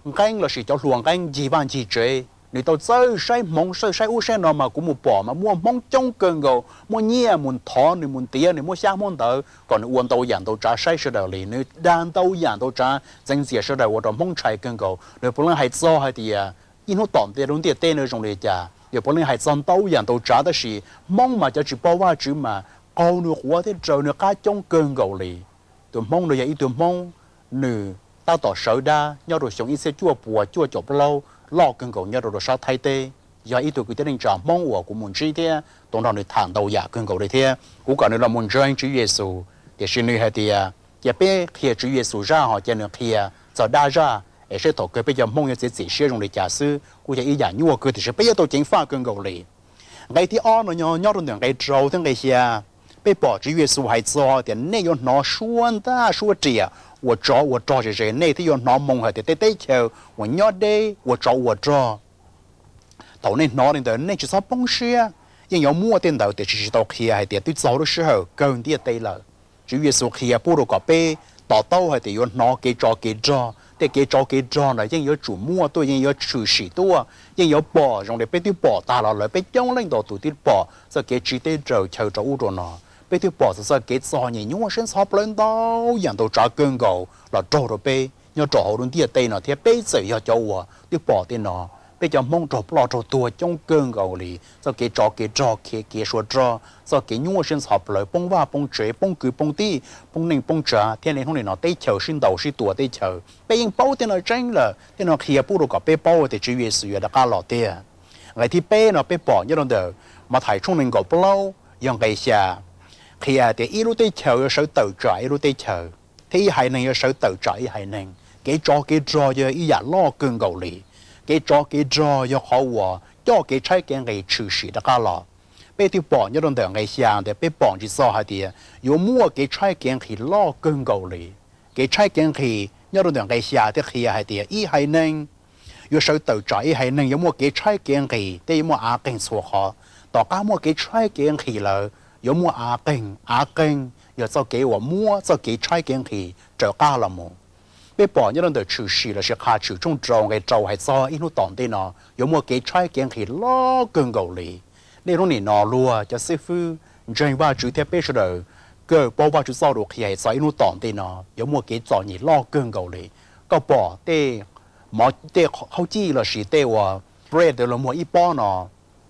nqeeb lossis cov hluas nqeeb ncig vaj ncig tsev, nws tau txawj saib hmoov, txawj saib ub saib no mas kuv mus pom mas muaj Hmoob coob kawg nkaus, muaj nyiaj mus thov nws, mus ntiav nws, muab xyab muab ntawv kom nws ua ntau yam ntau tsav saib sawv daws li. Nws dag ntau yam ntau tsav txeev ntxias sawv daws ua rau Hmoob ntshai kawg nkaus. Nws puav leej hais txog hais tias ib hnub tom ntej lub ntiaj teb no zoo li cas, nws puav leej hais txog ntau yam ntau tsav, tab sis Hmoob mas cov tsis paub Vajtswv mas qaug nws quav thiab raws nws qab coob kawg nkaus li. Tus Hmoob no yog ib tug Hmoob, nws tab tom sawv dab nyob rau xyoo ib txhiab cuaj puas cuaj caum plaub loj kawg nkaus nyob rau rau sab Thaib teb, yog ib tug kwv tij neej tsa Hmoob uas kuv mus ntsib thiab tau nrog nws tham ntau yam kawg nkaus li thiab kuv kom nws los mus ntseeg Tswv Yexus, tiam sis nws hais tias cia peb qhia Tswv Yexus zaj ho cia nws qhia txog dab zaj es seb thaum kawg peb cov Hmoob yuav txiav txim siab zoo li cas xwb. Kuj yog ib yam nyuaj kawg tiam sis peb yuav tau ceev faj kawg nkaus li. Nqe thib ob no nyob rau ntawm nqe rau thiab nqe xya, peb pom Tswv Yexus hais txog tias nej yuav hnov suab ntaj suab riam uas tsov uas rog ze ze, nej thiaj yuav hnov moo hais tias tej teb chaws uas nyob deb uas tsov uas rog. Thaum nej hnov li ntawd nej tsis txhob poob siab, yeej yuav muaj tej ntawd tiam sis tsis tau qhia hais tias twb txog lub sij hawm kawg ntiaj teb lawm. Tswv Yexus qhia pub rau kom peb to taub hais tias yuav hnov kev tsov kev rog, tej kev tsov kev rog ntawd yeej yuav tsum muaj tuaj, yeej yuav tshwm sim tuaj, yeej yuav pom zoo li peb twb pom tag los lawm, peb coob leej ntau tus twb pom txoj kev tsiv teb raws chaw rau ub rau no. Peb twb pom txog txoj kev txom nyem nyuaj siab ntxhov plawv ntau yam ntau tsav kawg nkaus los raug rau peb nyob rau hauv lub ntiaj teb no thiab peb txawm yog cov uas twb pom tej no. Peb cov Hmoob raug ploj raug tuag coob kawg nkaus li, txoj kev tsov kev rog, kev kev sua rog, txoj kev nyuaj siab ntxhov plawv, poob vaj poob tsev, poob kwv poob tij, poob neej poob tsav thiab niaj hnub nim no teb chaws sib ntaus sib tua teb chaws, peb yeej paub tej no tseeb lawm, tej no qhia pub rau kom peb paub tias Tswv Yexus yuav rov qab los tiag. Nqe thib peb no peb pom nyob rau ntawm Mathais tshooj nees nkaum plaub yog nqe xya, qhia tias ib lub teb chaws yuav sawv tawm tsam ib lub teb chaws, thiab ib haiv neeg yuav sawv tawm tsam ib haiv neeg. Kev tsov kev rog yog ib yam loj kawg nkaus li. Kev tsov kev rog yog qhov uas coj kev tshaib kev nqhis tshwm sim rov qab los. Peb twb pom nyob rau ntawm nqe xya ntawd peb pom ntsis txog hais tias yuav muaj kev tshaib kev nqhis loj kawg nkaus li. Kev tshaib kev nqhis nyob rau ntawm nqe xya thiaj qhia hais tias ib haiv neeg yuav sawv tawm tsam ib haiv neeg, yuav muaj kev tshaib kev nqhis thiab yuav muaj av qeeg txhua qhov. Tom qab muaj kev tshaib kev nqhis lawm yuav muaj av qeeg, av qeeg yog txoj kev uas muab txoj kev tshaib kev nqhis raws qab los mus. Peb pom nyob rau ntawm Tshwm Sim lossis Qhia Tshwm tshooj rau nqe rau hais txog ib hnub tom ntej no yuav muaj kev tshaib kev nqhis loj kawg nkaus li. Niaj hnub nim no luag cov xib fwb ntseeg Vajtswv thiab peb sawv daws kawg paub Vajtswv txoj lus qhia hais txog ib hnub tom ntej no yuav muaj kev txom nyem loj kawg nkaus li. Koj pom tej mov, tej qhaub cij lossis tej uas bread los muag ib pob no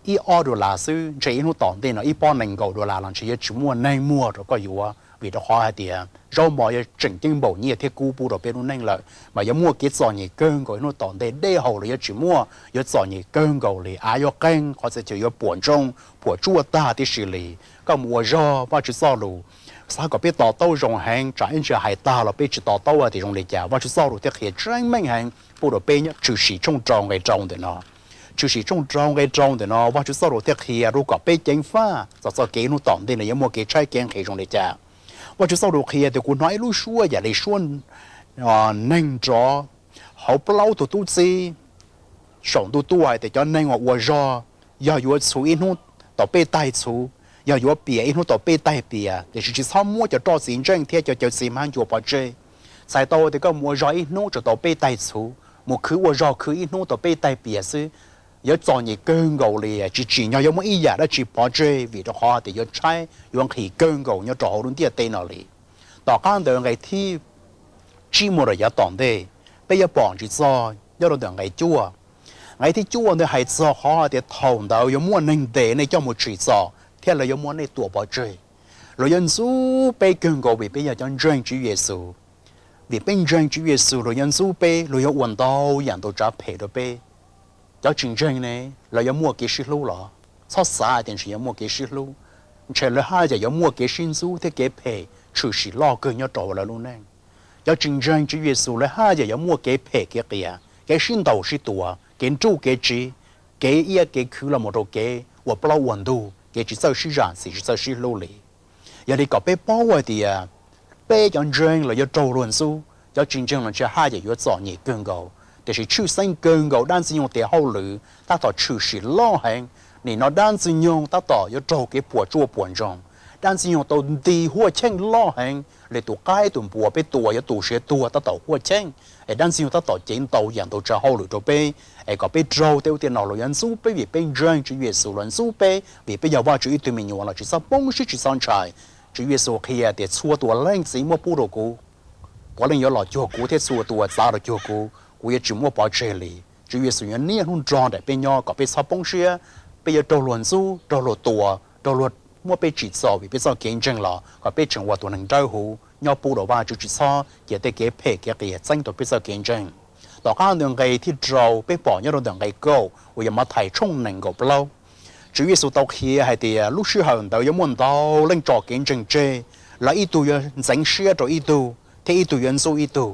ib ob dollar xwb, ntshe ib hnub tom ntej no ib pob nees nkaum dollar los ntshe yuav tsis muaj neeg muag rau koj yuav, vim rau qhov hais tias zaub mov yuav tseem ceeb npaum nyiaj thiab kub pub rau peb lub neej lawm, mas yuav muaj kev txom nyem kawg nkaus ib hnub tom ntej. Dej haus los yuav tsis muaj, yuav txom nyem kawg nkaus li, av yuav qeeg, qhov txhia chaw yuav puas ntsoog puas tsuaj tag tib si li. Koj mus ua zog Vajtswv txoj lus, xav kom peb to taub zoo heev, tsam ib ntsis hais tag los peb tsis to taub tias zoo li cas. Vajtswv txoj lus thiaj qhia tseeb meej heev pub rau peb nyob Tshwm Sim tshooj rau nqe rau ntawm no. Tshwm Sim tshooj rau nqe rau ntawm no Vajtswv txoj lus thiaj qhia rau kom peb ceev faj txog txoj kev hnub tom ntej no yuav muaj kev tshaib kev nqhis zoo li cas. Vajtswv txoj lus qhia tias kuv hnov ib lub suab yam li suab neeg nrov hauv plaub tug tub txib saum ntuj tuaj hais tias cov neeg uas ua zog, yog yuav txhuv ib hnub tau peb taig txhuv, yog yuav pias ib hnub tau peb taig pias, tiam sis tsis txhob muab cov roj txiv ntseej thiab cov cawv txiv hmab ncua pov tseg. Txhais tau tias koj mus ua zog ib hnub tsuas tau peb taig txhuv, mus khwv ua zog khwv ib hnub tau peb taig pias xwb, yuav txom nyem kawg nkaus li, tsis tsim nyog yuav muaj ib yam dab tsi pov tseg, vim rau qhov tias yuav tshaib yuav nqhis kawg nkaus nyob rau hauv lub ntiaj teb no li. Tom qab ntawd nqe thib tsib mus rau yav tom ntej, peb yuav pom ntsis txog nyob rau ntawm nqe cuaj. Nqe thib cuaj ntawd hais txog qhov tias thaum ntawd yuav muaj neeg ntes nej coj mus tsim txom thiab lawv yuav muab nej tua pov tseg. Luag yuav ntxub peb kawg nkaus vim peb yog cov ntseeg Tswv Yexus. Vim peb ntseeg Tswv Yexus luag yuav ntxub peb, luag yuav ua ntau yam ntau tsav phem rau peb. Cov tsis ntseeg ne, lawv yuav muaj kev sib hlub los? Txhob xav tias ntshe yuav muaj kev sib hlub, ntshe lawv haj yam yuav muaj kev sib ntxub thiab kev phem tshwm sim loj kawg nyob rau hauv lawv lub neej. Cov tsis ntseeg Tswv Yexus lawv haj yam yuav muaj kev phem kev qias, kev sib ntaus sib tua, kev nruj kev tsiv, kev iab kev khwv los mus rau kev ua plaub ua ntug, kev tsis txawj sib zam txim tsis txawj sib hlub li. Yog li kom peb paub hais tias peb cov ntseeg los yuav raug luag ntxub, Cov tsis ntseeg los ntshai haj yam yuav txom nyem kawg nkaus, tiam sis tshwj xeeb kawg nkaus dab ntxwg nyoog tias hauj lwm tab tom tshwm sim loj heev. Nim no dab ntxwg nyoog tab tom yuav raug kev puas tsuaj puas ntsoog. Dab ntxwg nyoog tau nti huaj cheej loj heev li tus qaib tus npua peb tua yuav tu siav tuag tab tom huaj cheej. Es dab ntxwg nyoog tab tom cev ntau yam ntau tsav hauj lwm rau peb, es kom peb raug tej ub tej no los yuav ntxub peb vim peb ntseeg Tswv Yexus, los ntxub peb vim peb yog Vajtswv ib tug me nyuam los tsis txhob poob siab tsis txhob ntshai. Tswv Yexus qhia tias txhua tus leej txiv muab pub rau kuv, puav leej yuav los cuag kuv thiab txhua tus uas txav los cuag kuv, kuv yuav tsis muab pov tseg li. Tswv Yexus yuav niaj hnub nrog nraim peb nyob kom peb txhob poob siab, peb yuav raug luag ntxub, raug luag tua, raug luag muab peb tsim txom vim peb txoj kev ntseeg los kom peb tseem ua tus neeg dawb huv nyob pub rau Vajtswv, tsis txhob cia tej kev phem kev qias txeeb tau peb txoj kev ntseeg. Tom qab ntawd nqe thib rau peb pom nyob rau ntawm nqe kaum uas yog Mathais tshooj nees nkaum plaub. Tswv Yexus tau qhia hais tias lub sij hawm ntawd yuav muaj ntau leej tso kev ntseeg tseg, lawv ib tug yuav ntxeev siab rau ib tug thiab ib tug yuav ntxub ib tug.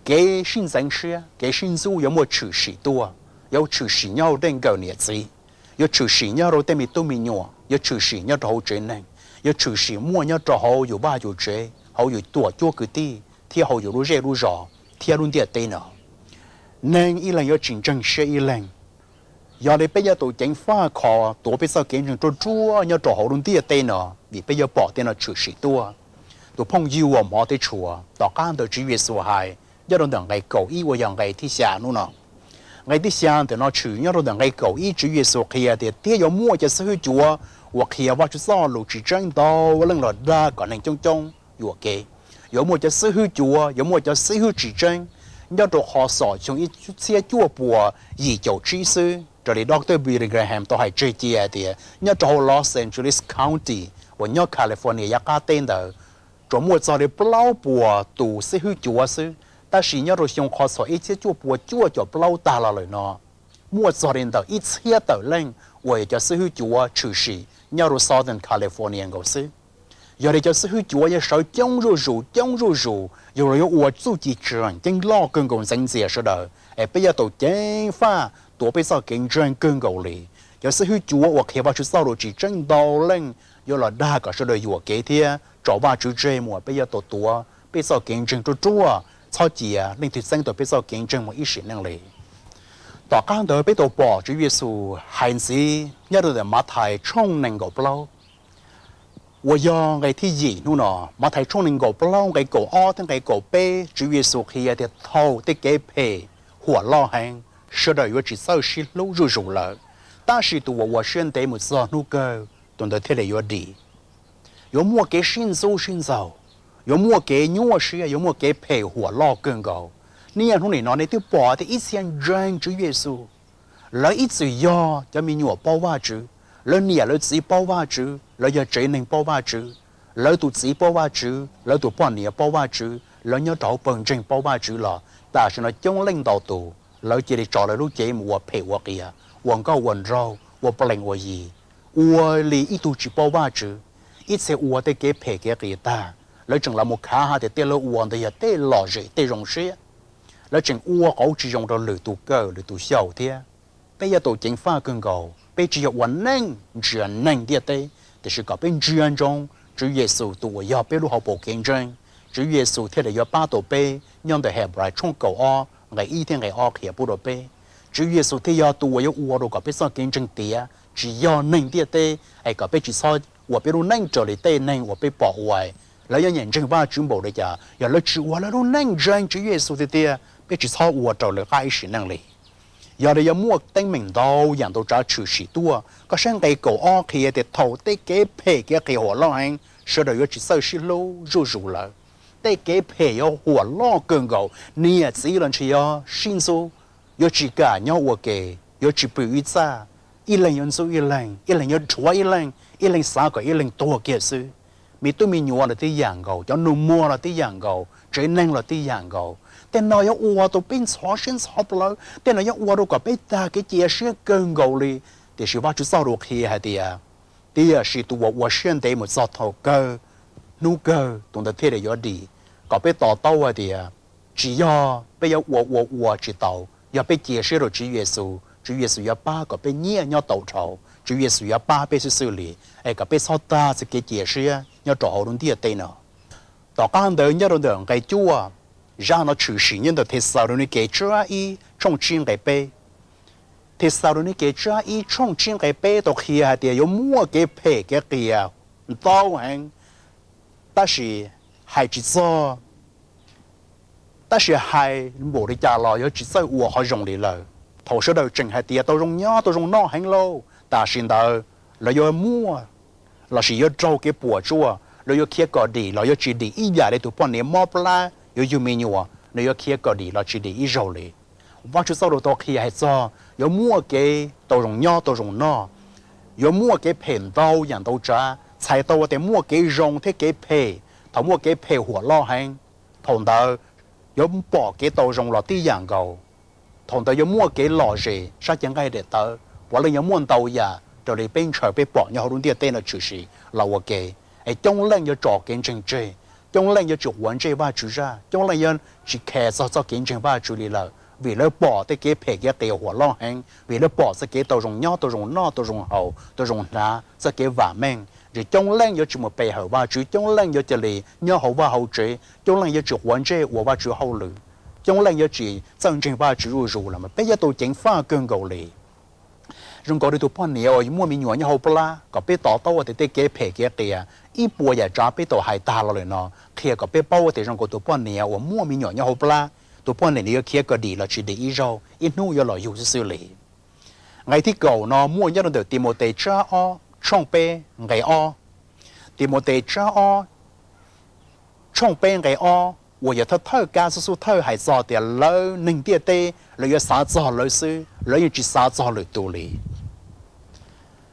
Kev sib ntxeev siab, kev sib ntxub yuav muaj tshwm sim tuaj, yuav tshwm sim nyob hauv tej nkawm niam txiv, yuav tshwm sim nyob rau tej me tub me nyuam, yuav tshwm sim nyob rau hauv tsev neeg, yuav tshwm sim muaj nyob rau hauv yus vaj yus tsev, hauv yus tuam cuab kwv tij thiab hauv yus lub zej lub zos thiab lub ntiaj teb no. Neeg ib leeg yuav tsis ntseeg siab ib leeg. Yog li peb yuav tau ceev faj kho tuav peb txoj kev ntseeg ruaj ruaj nyob rau hauv lub ntiaj teb no, vim peb yuav pom tej no tshwm sim tuaj. Tus phooj ywg uas hmov thiab tshua, tom qab ntawd Tswv Yexus hais nyob rau ntawm nqe kaum ib uas yog nqe thib xya hnub no. Nqe thib xya ntawm no tshwm nyob rau ntawm nqe kaum ib, Tswv Yexus qhia tias thiab yuav muaj cov xib hwb cuav uas qhia Vajtswv txoj lus tsis tseeb ntau leej los dag kom neeg coob coob yuam kev. Yuav muaj cov xib hwb cuav, yuav muaj cov xib hwb tsis tseeb. Nyob rau qhov xom xyoo ib txhiab cuaj puas yim caum tsib xwb, raws li Doctor Billy Graham tau hais tseg cia tias nyob rau hauv Los Angeles County uas nyob California yav qab teb ntawd, tsuas muaj txog li plaub puas tus xib hwb cuav xwb. Tab sis nyob rau xyoo qhov txhom ib txhiab cuaj puas cuaj caum plaub tag los lawm no, muaj txog li ntawm ib txhiab tawm leej uas yog cov xib hwb cuav tshwm sim nyob rau Southern California nkaus xwb. Yog li cov xib hwb cuav yuav sawv coob zuj zus coob zuj zus, yog los yuav ua txuj ci tseem ceeb loj kawg nkaus ntxeev ntxias sawv daws, es peb yuav tau ceev faj tuav peb txoj kev ntseeg kawg nkaus li. Cov xib hwb cuav uas qhia Vajtswv txoj lus tsis tseeb ntau leej yuav los dag kom sawv daws yuam kev thiab tso Vajtswv tseg mus, peb yuav tau tuav peb txoj kev ntseeg ruaj ruaj, txhob cia leej twg txeeb tau peb txoj kev ntseeg mus ib sim neej li. Tom qab ntawd peb tau pom Tswv Yexus hais ntxiv nyob rau ntawm Mathais tshooj nees nkaum plaub uas yog nqe thib yim hnub no. Mathais tshooj nees nkaum plaub nqe kaum ob thiab nqe kaum peb, Tswv Yexus qhia tias thaum tej kev phem huam loj heev, sawv daws yuav tsis txawj sib hlub zuj zus lawm, tab sis tus uas ua siab ntev mus txog hnub kawg, tus ntawd thiaj li yuav dim. Yuav muaj kev sib ntxub sib ntxaug, yuav muaj kev nyuaj siab, yuav muaj kev phem huam loj kawg nkaus. Niaj hnub nim no nej twb pom tias ib txhia ntseeg Tswv Yexus, lawv ib txwm yog cov me nyuam paub Vajtswv, lawv niam lawv txiv paub Vajtswv, lawv yog tsev neeg paub Vajtswv, lawv tus txiv paub Vajtswv, lawv tus poj niam paub Vajtswv, lawv nyob rau hauv pawg ntseeg paub Vajtswv los tam sim no coob leej ntau tus lawv cia li tso lawv lub cev mus ua phem ua qias, ua nkauj ua nraug, ua plees ua yi, ua li ib tug tsis paub Vajtswv. Ib txhia ua tej kev phem kev qias tag, lawv tseem los mus khav hais tias tej lawv ua ntawd yog tej lom zem tej zoo siab. Lawv tseem ua qauv tsis zoo rau lwm tus kawm lwm tus xyaum thiab. Peb yuav tau ceev faj kawg nkaus, peb tsis yog ua neej ntsia neeg ntiaj teb, tiam sis kom peb ntsia ntsoov Tswv Yexus tus uas yog peb lub hauv paus kev ntseeg. Tswv Yexus thiaj li yuav pab tau peb. Nyob ntawm Henplais tshooj kaum ob nqe ib thiab nqe ob qhia pub rau peb, Tswv Yexus thiaj yog tus uas yuav ua rau kom peb txoj kev ntseeg tiav, tsis yog neeg ntiaj teb, es kom peb tsis txhob ua peb lub neej raws li tej neeg uas peb pom ua. Lawv yuav nyiam ntseeg Vajtswv npaum li cas, yog lawv tsis ua lawv lub neej ntseeg Tswv Yexus tiag tiag, peb tsis txhob ua raws lawv qab ib sim neej li. Yog li yuav muaj teeb meem ntau yam ntau tsav tshwm sim tuaj. Koj saib nqe kaum ob qhia tias thaum tej kev phem kev qias huam loj heev, sawv daws yuav tsis txawj sib hlub zuj zus lawm. Tej kev phem yuav huam loj kawg nkaus, niam txiv los ntshe yuav sib ntxub, yuav tsis kam nyob ua ke, yuav tsis pw ib txaj, ib leeg yuav ntxub ib leeg, ib leeg yuav rhuav ib leeg, ib leeg xav kom ib leeg tuag kiag xwb. Me tub me nyuam los tib yam nkaus, cov nus muag los tib yam nkaus, tsev neeg los tib yam nkaus. Tej no yuav ua tau peb ntxhov siab ntxhov plawv, tej no yuav ua rau kom peb tag kev cia siab kawg nkaus li. Tiam sis Vajtswv txoj lus qhia hais tias, tiam sis tus uas ua siab ntev mus txog thaum kawg, hnub kawg tus ntawd thiaj li yuav dim. Kom peb to taub hais tias, tsis yog peb yuav ua ua ua tsis tau, yog peb cia siab rau Tswv Yexus, Tswv Yexus yuav pab kom peb nyiaj nyob tau dhau, Tswv Yexus yuav pab peb xwb xwb li, es kom peb txhob tag txoj kev cia siab nyob rau hauv lub ntiaj teb no. Tom qab ntawd nyob rau ntawm nqe cuaj, Zaj no tshwm sim nyob ntawm Thexalaunikes tsab ib tshooj tsib nqe peb. Thexalaunikes tsab ib tshooj tsib nqe peb tau qhia hais tias yuav muaj kev phem kev qias ntau heev, tab sis hais tsis txog, tab sis hais npaum li cas los yuav tsis txawj ua qhov zoo li lawm. Thaum sawv daws tseem hais tias tau zoo nyob tau zoo noj heev lauj, tam sim ntawd lawv yuav muaj lossis yuav raug kev puas tsuaj, lawv yuav khiav kom dim los yuav tsis dim ib yam li tus poj niam mob plab yuav yug me nyuam, nws yuav khiav kom dim los tsis dim ib zaug li. Vajtswv txoj lus tau qhia hais txog yuav muaj kev tau zoo nyob tau zoo noj, yuav muaj kev phem ntau yam ntau tsav, txhais tau tias muaj kev zoo thiab kev phem. Thaum muaj kev phem huam loj heev, thaum ntawd yuav pom kev tau zoo los tib yam nkaus. Thaum ntawd yuav muaj kev lom zem sab cev nqaij daim tawv, puav leej yuav muaj ntau yam raws li peb ntshaw peb pom nyob hauv lub ntiaj teb no tshwm sim los ua ke. Es coob leej yuav tso kev ntseeg tseg, coob leej yuav tsis quav ntsej Vajtswv zaj, coob leej yuav tsis khes txog txoj kev ntseeg Vajtswv li lawm, vim lawv pom tej kev phem kev qias huam loj heev, vim lawv pom txoj kev tau zoo nyob tau zoo noj tau zoo haus tau zoo hnav txoj kev vam meej. Ces coob leej yuav tsis mus pe hawm Vajtswv, coob leej yuav cia li nyob hauv vaj hauv tsev, coob leej yuav tsis quav ntsej ua Vajtswv hauj lwm, coob leej yuav tsis txawj ntseeg Vajtswv zuj zus los mas peb yuav tau ceev faj kawg nkaus li. Zoo nkaus li tus poj niam uas muaj me nyuam nyob hauv plab, kom peb to taub tias tej kev phem kev qias ib puas yam tsav peb tau hais tag los lawm no qhia kom peb paub tias zoo nkaus tus poj niam uas muaj me nyuam nyob hauv plab, tus poj niam nws yuav khiav kom dim los tsis dim ib zaug, ib hnub yuav los yug xwb xwb li. Nqe thib kaum no muaj nyob rau ntawm Timautes tsab ob tshooj peb nqe ob. Timautes tsab ob tshooj peb nqe ob uas yog thawj thawj kab xub xub thawj hais txog tias lawv neeg ntiaj teb lawv yuav xav txog lawv xwb, lawv yeej tsis xav txog lwm tus li.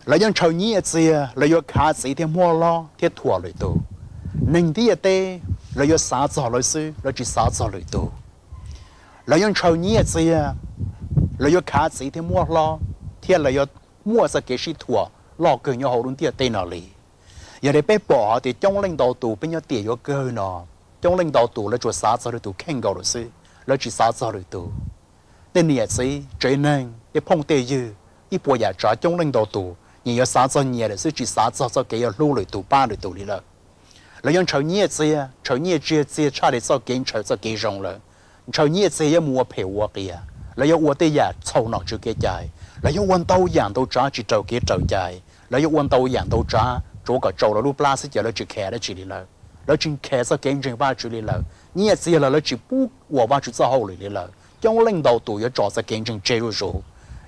Lawv yuav ntshaw nyiaj txiag, lawv yuav khav txiv thiab muab hlob thiab thuam lwm tus. Neeg ntiaj teb lawv yuav xav txog lawv xwb, lawv tsis xav txog lwm tus. Lawv yuav ntshaw nyiaj txiag, lawv yuav khav txiv thiab muab hlob, thiab lawv yuav muaj txoj kev sib thuam loj kawg nyob hauv lub ntiaj teb no li. Yog li peb pom hais tias coob leej ntau tus peb nyob tiam yuav kawg no, coob leej ntau tus lawv tsuas xav txog lwm tus kheej nkaus lawm xwb, lawv tsis xav txog lwm tus. Tej niam txiv tsev neeg, tej phooj tej ywg, ib puas yam tsav coob leej ntau tus nyias yuav xav txog nyias lawm xwb, tsis xav txog txoj kev yuav hlub lwm tus pab lwm tus li lawm. Lawv yuav ntshaw nyiaj txiag, ntshaw nyiaj txiag txiag tshaj li txoj kev ntshaw txoj kev zoo lawm. Ntshaw nyiaj txiag yuav mus ua phem ua qias, lawv yuav ua tej yam txhaum nom tswv kev cai, lawv yuav ua ntau yam ntau tsav tsis raws kev raws cai, lawv yuav ua ntau yam ntau tsav tsuav kom tsau lawv lub plab xwb ces lawv tsis khav dab tsi li lawm. Lawv tsis khav txoj kev ntseeg Vajtswv li lawm, nyiaj txiag los lawv tsis pub ua Vajtswv txoj hauj lwm li lawm. Coob leej ntau tus yuav tso txoj kev ntseeg tseg zuj zus,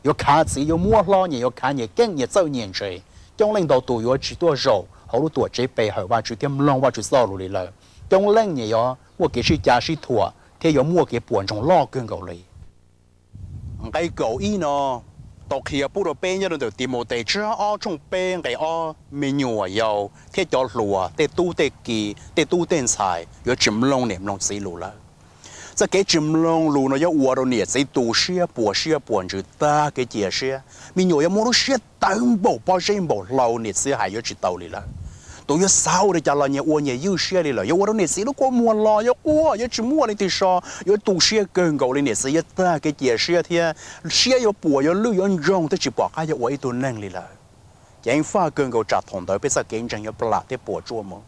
yuav khav txiv yuav muab hlob, nyias yuav khav nyias keeb nyias txawj nyias ntse. Coob leej ntau tus yuav tsis tuaj zaum hauv lub tuam tsev pe hawm Vajtswv thiab mloog Vajtswv txoj lus li lawm. Coob leej nyias yuav muaj kev sib cav sib thuam thiab yuav muaj kev puas ntsoog loj kawg nkaus li. Nqe kaum ib no tau qhia pub rau peb nyob rau ntawm Timautes tsab ob tshooj peb nqe ob, me nyuam yaus thiab cov hluas, tej tub tej ki, tej tub tej ntxhais yuav tsis mloog niam mloog txiv lus lawm. Txoj kev tsis mloog lus no yuav ua rau niam txiv tu siab puas siab puas ntsws tag kev cia siab. Me nyuam yuav muaj lub siab tawv npaum pob zeb npaum hlau, niam txiv hais yuav tsis tau li lawm. Tus yuav xav ua li cas los nyias ua nyias ywj siab li lawm, yuav ua rau niam txiv lub kua muag los yuav quaj, yuav tsis muaj leej twg so, yuav tu siab kawg nkaus li, niam txiv yuav tag kev cia siab thiab siab yuav puas yuav lwj yuav ntsoog thiab tsis pom qab yuav ua ib tug neeg li lawm. Ceev faj kawg nkaus tsam thaum ntawd peb txoj kev ntseeg yuav plam thiab puas tsuaj mus.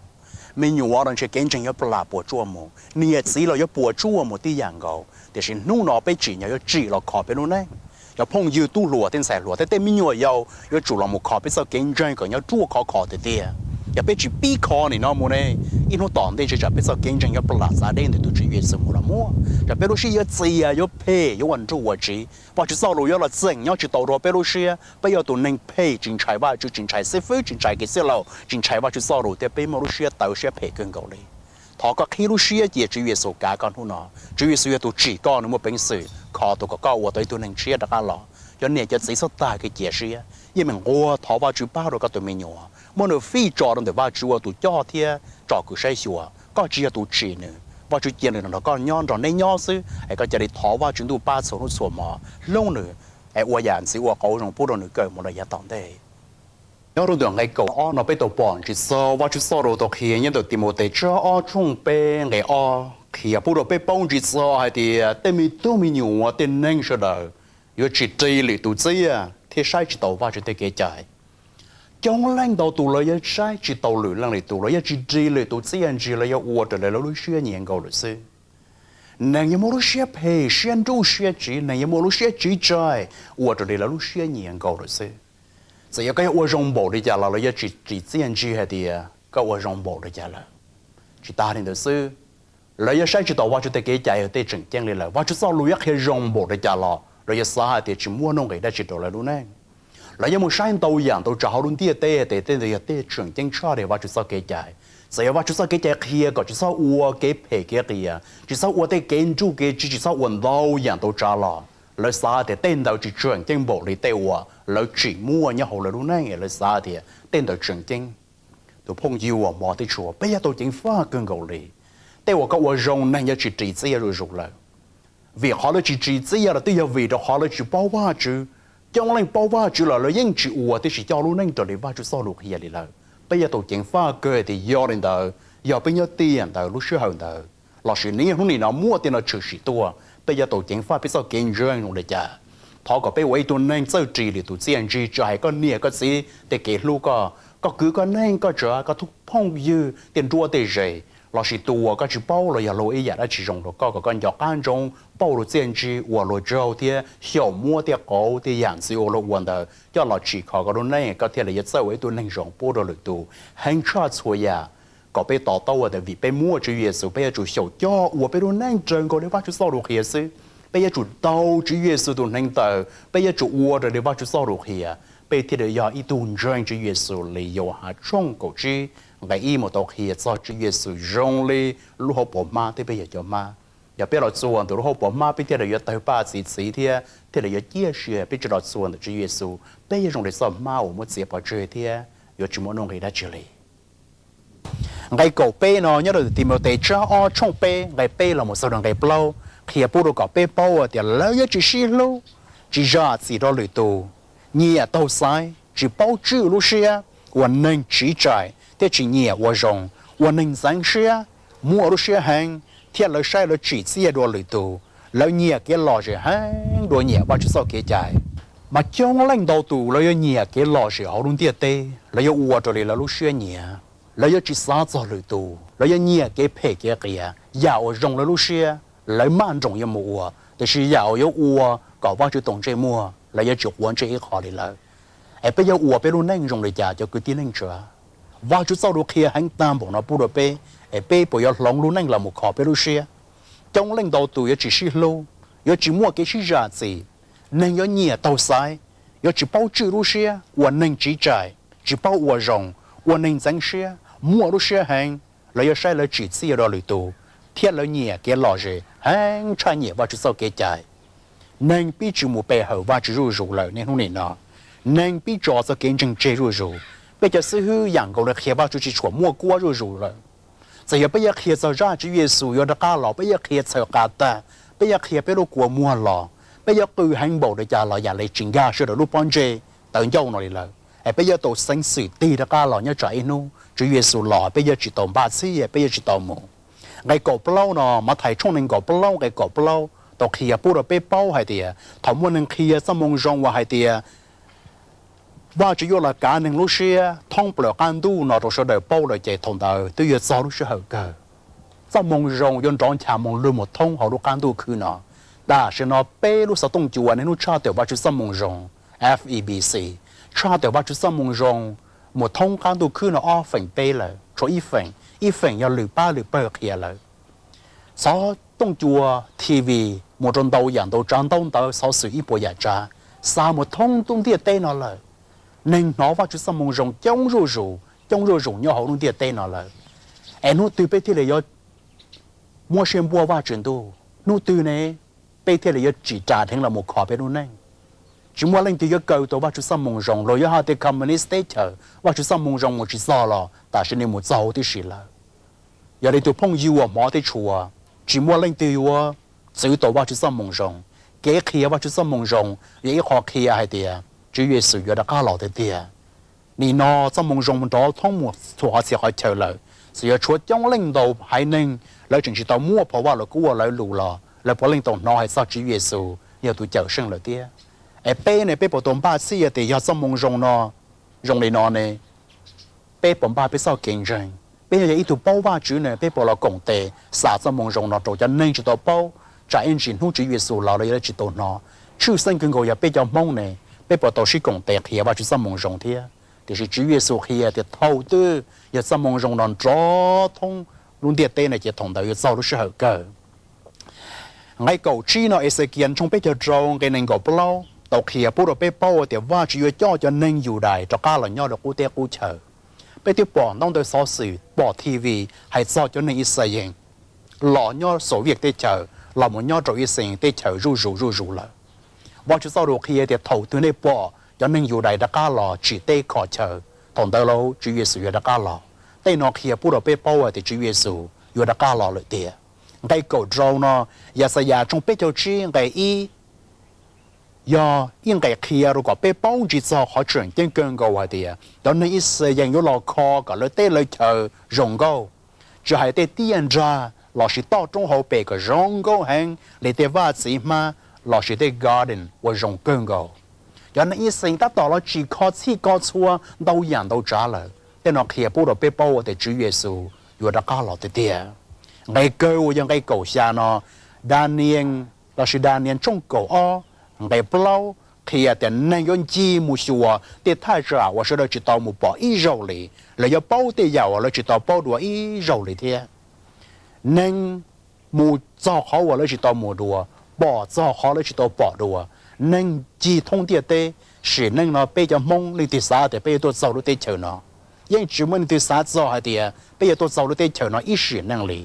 Me nyuam los ntshe kev ntseeg yuav plam puas tsuaj mus, niam txiv los yuav puas tsuaj mus tib yam nkaus. Tiam sis hnub no peb tsim nyog yuav tsim los kho peb lub neej. Cov phooj ywg tub hluas tej ntxhais hluas thiab tej me nyuam yaus yuav tsum los mus kho peb txoj kev ntseeg kom nyob ruaj khov kho tiag tiag. Yog peb tsis pib kho nim no mus ne, ib hnub tom ntej ntshe tsam peb txoj kev ntseeg yuav plam xav deb ntawm tus Tswv Yexus mus los muaj, tsam peb lub siab yuav txias yuav phem yuav ua nruj ua tsiv. Vajtswv txoj lus yuav los txeem nyob tsis tau rau peb lub siab, peb yog tus neeg phem tsis ntshai Vajtswv, tsis ntshai xib fwb, tsis ntshai kev txwj laus, tsis ntshai Vajtswv txoj lus thiab peb muaj lub siab tawv siab phem kawg nkaus li. Thov koj qhib lub siab cia Tswv Yexus kav koj hnub no. Tswv Yexus yog tus tsim koj, nws muaj peev xwm kho tus kom koj ua tau ib tug neeg tshiab rov qab los. Cov niam cov txiv txhob tag kev cia siab, yeej meem nquag thov Vajtswv pab rau koj tus me nyuam, muab nws fij tso rau ntawm Vajtswv ua tus coj thiab tsom kwm saib xyuas. Koj tsis yog tus tsim nws, Vajtswv cia nws los nrog koj nyob nrog neb nyob xwb es koj cia li thov Vajtswv ntuj pab txhua hnub txhua hmo, hlub nws, es ua yam ntxwv ua qauv zoo pub rau nws kawm mus lawm yav tom ntej. Nyob rau ntawm nqe kaum ob no peb tau pom ntsis txog Vajtswv txoj lus tau qhia nyob ntawm Timautes tsab ob tshooj peb nqe ob qhia pub rau peb paub ntsis txog hais tias tej me tub me nyuam tej neeg sawv daws yuav tsis ris lwm tus txiaj thiab saib tsis taus Vajtswv tej kev cai. Coob leej ntau tus lawv yuav saib tsis taus lwm leej lwm tus, lawv yuav tsis ris lwm tus txiaj ntsig, lawv yuav ua raws li lawv lub siab nyiam nkaus lawm xwb. Neeg yuav muaj lub siab phem, siab nruj siab tsiv, neeg yuav muaj lub siab tsiv tsaig ua raws li lawv lub siab nyiam nkaus lawm xwb. Txawm yog koj yuav ua zoo npaum li cas los lawv yuav tsis ris txiaj ntsig hais tias koj ua zoo npaum li cas lawm. Tsis tas li ntawd xwb, lawv yuav saib tsis taus Vajtswv tej kev cai yog tej tseem ceeb li lawm. Vajtswv txoj lus yuav qhia zoo npaum li cas los lawv yuav xav hais tias tsis muaj nuj nqis dab tsi rau lawv lub neej. Lawv yuav mus saib ntau yam ntau tsav hauv lub ntiaj teb tias tej ntawd yog tej tseem ceeb tshaj li Vajtswv txoj kev cai. Txawm yog Vajtswv txoj kev cai qhia kom tsis txhob ua kev phem kev qias, tsis txhob ua tej kev nruj kev tsiv, tsis txhob ua ntau yam ntau tsav los lawv xav tias tej ntawd tsis tseem ceeb npaum li tej uas lawv tsim muaj nyob hauv lawv lub neej es lawv xav tias tej ntawd tseem ceeb. Tus phooj ywg uas hmov thiab tshua, peb yuav tau ceev faj kawg nkaus li. Tej uas koj ua zoo neeg yuav tsis ris txiaj zuj zus lawm. Vim qhov lawv tsis ris txiaj los twb yog vim rau qhov lawv tsis paub Vajtswv. Coob leej paub Vajtswv los lawv yeej tsis ua thiab tsis coj lub neej raws li Vajtswv txoj lus qhia li lawm. Peb yuav tau ceev faj kawg tias yog li ntawd, yog peb nyob tiam ntawd lub sij hawm ntawd lossis niaj hnub nim no muaj tej no tshwm sim tuaj, peb yuav tau ceev faj peb txoj kev ntseeg zoo li cas. Thov kom peb ua ib tug neeg txawj ris lwm tus txiaj ntsig, tsis hais koj niam koj txiv tej kev hlub koj, koj kwv koj neej koj tsav, koj tus phooj ywg tej nruab tej ze, lossis tus uas koj tsis paub los yog luag ib yam dab tsi zoo rau koj, kom koj nco qab ntsoov pauj luag txiaj ntsig, ua luag tsaug thiab xyaum muab tej qauv tej yam ntxwv uas luag ua ntawd coj los tsim kho koj lub neej, koj thiaj li yuav txawj ua ib tug neeg zoo pub rau lwm tus. Heev tshaj txhua yam, kom peb to taub tias vim peb muaj Tswv Yexus, peb yuav tsum xyaum coj ua peb lub neej raws nkaus li Vajtswv txoj lus qhia xwb. Peb yuav tsum tau Tswv Yexus tus hneev taw, peb yuav tsum ua raws li Vajtswv txoj lus qhia, peb thiaj li yog ib tug ntseeg Tswv Yexus li Yauhas tshooj kaum tsib nqe ib mus tau qhia txog Tswv Yexus zoo li lub hauv paus hmab thiab peb yog cov hmab. Yog peb los txuas ntawm lub hauv paus hmab, peb thiaj li yuav tawg paj txi txiv thiab thiaj li yuav ciaj sia. Peb tsis los txuas ntawm Tswv Yexus, peb yuav zoo li txoj hmab uas muab txiav pov tseg thiab yuav tsis muaj nuj nqis dab tsi li. Nqe kaum peb no nyob rau Timautes tsab ob tshooj peb nqe peb los mus txog rau nqe plaub qhia pub rau kom peb paub tias lawv yuav tsis sib hlub, tsis zam txim rau lwm tus, nyiam taug xaiv, tsis paub tswj lub siab, ua neeg tsiv tsaim thiab tsis nyiam ua zoo, ua neeg ntxeev siab, muaj lub siab heev, thiab lawv saib lawv tsim txiaj dua lwm tus. Lawv nyiam kev lom zem heev dua nyiam Vajtswv txoj kev cai. Mas coob leej ntau tus lawv yuav nyiam kev lom zem hauv lub ntiaj teb, lawv yuav ua raws li lawv lub siab nyiam. Lawv yuav tsis xav txog lwm tus, lawv yuav nyiam kev phem kev qias, yam uas zoo lawv lub siab lawv maj nroos yuav mus ua, tiam sis yam uas yuav ua kom Vajtswv tau ntsej muag lawv yuav tsis quav ntsej ib qho li lawm. Es peb yuav ua peb lub neej zoo li cas cov kwv tij neej tsa? Vajtswv txoj lus qhia heev tag npaum no pub rau peb, es peb puas yuav hloov lub neej los mus kho peb lub siab? Coob leej ntau tus yuav tsis sib hlub, yuav tsis muaj kev sib zam txim, neeg yuav nyiam taug xaiv, yuav tsis paub tswj lub siab, ua neeg tsiv tsaim, tsis paub ua zoo, ua neeg ntxeev siab, muaj lub siab heev. Lawv yuav saib lawv tsim txiaj dua lwm tus, thiab lawv nyiam kev lom zem heev tshaj nyiam Vajtswv txoj kev cai. Neeg pib tsis mus pe hawm Vajtswv zuj zus lawm niaj hnub nim no. Neeg pib tso txoj kev ntseeg tseg zuj zus. Peb cov xib hwb yam nkaus li qhia Vajtswv tsis tshua muaj kuab zuj zus lawm. Txawm yog peb yuav qhia txog zaj Tswv Yexus yuav rov qab los, peb yuav qhia txhawm qas tag, peb yuav qhia peb lub kua muag los, peb yuav qw heev npaum li cas los yam li tsis nkag sawv daws lub pob ntseg tawv ncauj no li lawm. Es peb yuav tau xeev xwm tig rov qab los nyob tsam ib hnub Tswv Yexus los peb yuav tsis tau npaj txhij, peb yuav tsis tau mus. Nqe kaum plaub no, Mathais tshooj nees nkaum plaub nqe kaum plaub tau qhia pub rau peb paub hais tias thaum muaj neeg qhia txoj moo zoo uas hais tias Vajtswv yuav los kav neeg lub siab thoob plaws qab ntuj no rau sawv daws paub lawm ces thaum ntawd twb yuav txog lub sij hawm kawg. Txoj moo zoo yuav nrov ncha moo lug mus thoob hauv lub qab ntuj khwb no. Tam sim no peb lub xov tooj cua niaj hnub tshaj tawm Vajtswv txoj moo zoo, F E B C, tshaj tawm Vajtswv txoj moo zoo mus thoob qab ntuj khwb no ob feem peb lawm, tshuav ib feem, ib feem yog lwm pab lwm pawg qhia lawm. Xov tooj cua, T V, mus rau ntau yam ntau tsav ntau ntawv xov xwm ib puas yam tsav xa mus thoob lub ntiaj teb no lawm. Neeg hnov Vajtswv txoj moo zoo coob zuj zus, coob zuj zus nyob hauv lub ntiaj teb no lawm. Es hnub twg peb thiaj li yuav muab siab npuab Vajtswv Ntuj? Hnub twg ne peb thiaj li yuav tsim ras dheev los mus kho peb lub neej? Tsis muaj leej twg yuav kaw tau Vajtswv txoj moo zoo, luag yuav hais tias communist teb chaws Vajtswv txoj moo zoo mus tsis txog los tam sim no mus txog huv tib si lawm. Yog li tus phooj ywg uas hmov thiab tshua, tsis muaj leej twg yuav txwv tau Vajtswv txoj moo zoo. Kev qhia Vajtswv txoj moo zoo yog ib qho qhia hais tias Tswv Yexus yuav rov qab los tiag tiag. Nim no txoj moo zoo nrov thoob mus txhua qhov txhia qhov chaw lawm, txawm yuav tshuav coob leej ntau haiv neeg lawv tseem tsis tau muaj phau Vaj Lus Kub ua lawv lus los lawv puav leej tau hnov hais txog Tswv Yexus yog tus Cawmseej lawm thiab. Es peb ne, peb puas tau npaj txhij tias yog txoj moo zoo no zoo li no ne, peb puas npaj peb txoj kev ntseeg? Peb yog ib tug paub Vajtswv ne, peb puas los koom tes xa txoj moo zoo no rau cov neeg tsis tau paub, tsam ib ntsis hnub Tswv Yexus los lawv yuav tsis tau hnov. Tshwj xeeb kawg nkaus yog peb cov Hmoob ne, peb puas tau sib koom tes qhia Vajtswv txoj moo zoo thiab? Tiam sis Tswv Yexus qhia tias thaum twg yog txoj moo zoo no nrov thoob lub ntiaj teb no ces thaum ntawd yuav txog lub sij hawm kawg. Nqe kaum tsib no, Exekias tshooj peb caug rau nqe nees nkaum plaub tau qhia pub rau peb paub tias Vajtswv yuav coj cov neeg Yudais rov qab los nyob rau qub teb qub chaw. Peb twb pom ntau ntawv xov xwm, pom T V hais txog cov neeg Ixayees los nyob Soviet teb chaws, los mus nyob rau Ixayees teb chaws zuj zus zuj zus lawm. Vajtswv txoj lus qhia tias thaum twg nej pom cov neeg Yudais rov qab los tsim teb kho chaw, thaum ntawd lauj Tswv Yexus yuav rov qab los. Tej no qhia pub rau peb paub hais tias Tswv Yexus yuav rov qab los lawm tiag. Nqe kaum rau no, Yaxayas tshooj peb caug tsib nqe ib yog ib nqe qhia rau kom peb paub ntsis txog qhov tseem ceeb kawg nkaus hais tias cov neeg Ixayees yuav los kho kom lawv teb lawv chaw zoo nkauj, tsis hais tej tiaj nrag lossis toj roob hauv pes kom zoo nkauj heev li tej vaj txiv hmab lossis tej garden uas zoo kawg nkaus. Cov neeg Ixayees tab tom los tsim kho txhij kho txhua ntau yam ntau tsav lawm. Tej no qhia pub rau peb paub tias Tswv Yexus yuav rov qab los tiag tiag. Nqe kawg uas yog nqe kaum xya no, Daniyees lossis Daniyees tshooj kaum ob nqe plaub qhia tias neeg yuav ncig mus xyuas tej thaj tsam uas sawv daws tsis tau mus pom ib zaug li. Lawv yuav paub tej yam uas lawv tsis tau paub dua ib zaug li thiab. Neeg mus txog qhov uas lawv tsis tau mus dua, pom txog qhov lawv tsis tau pom dua. Neeg ncig thoob ntiaj teb, sim neej no peb cov Hmoob leej twg xav tias peb yuav tuaj txog lub teb chaws no? Yeej tsis muaj leej twg xav txog hais tias peb yuav tuaj txog lub teb chaws no ib sim neej li.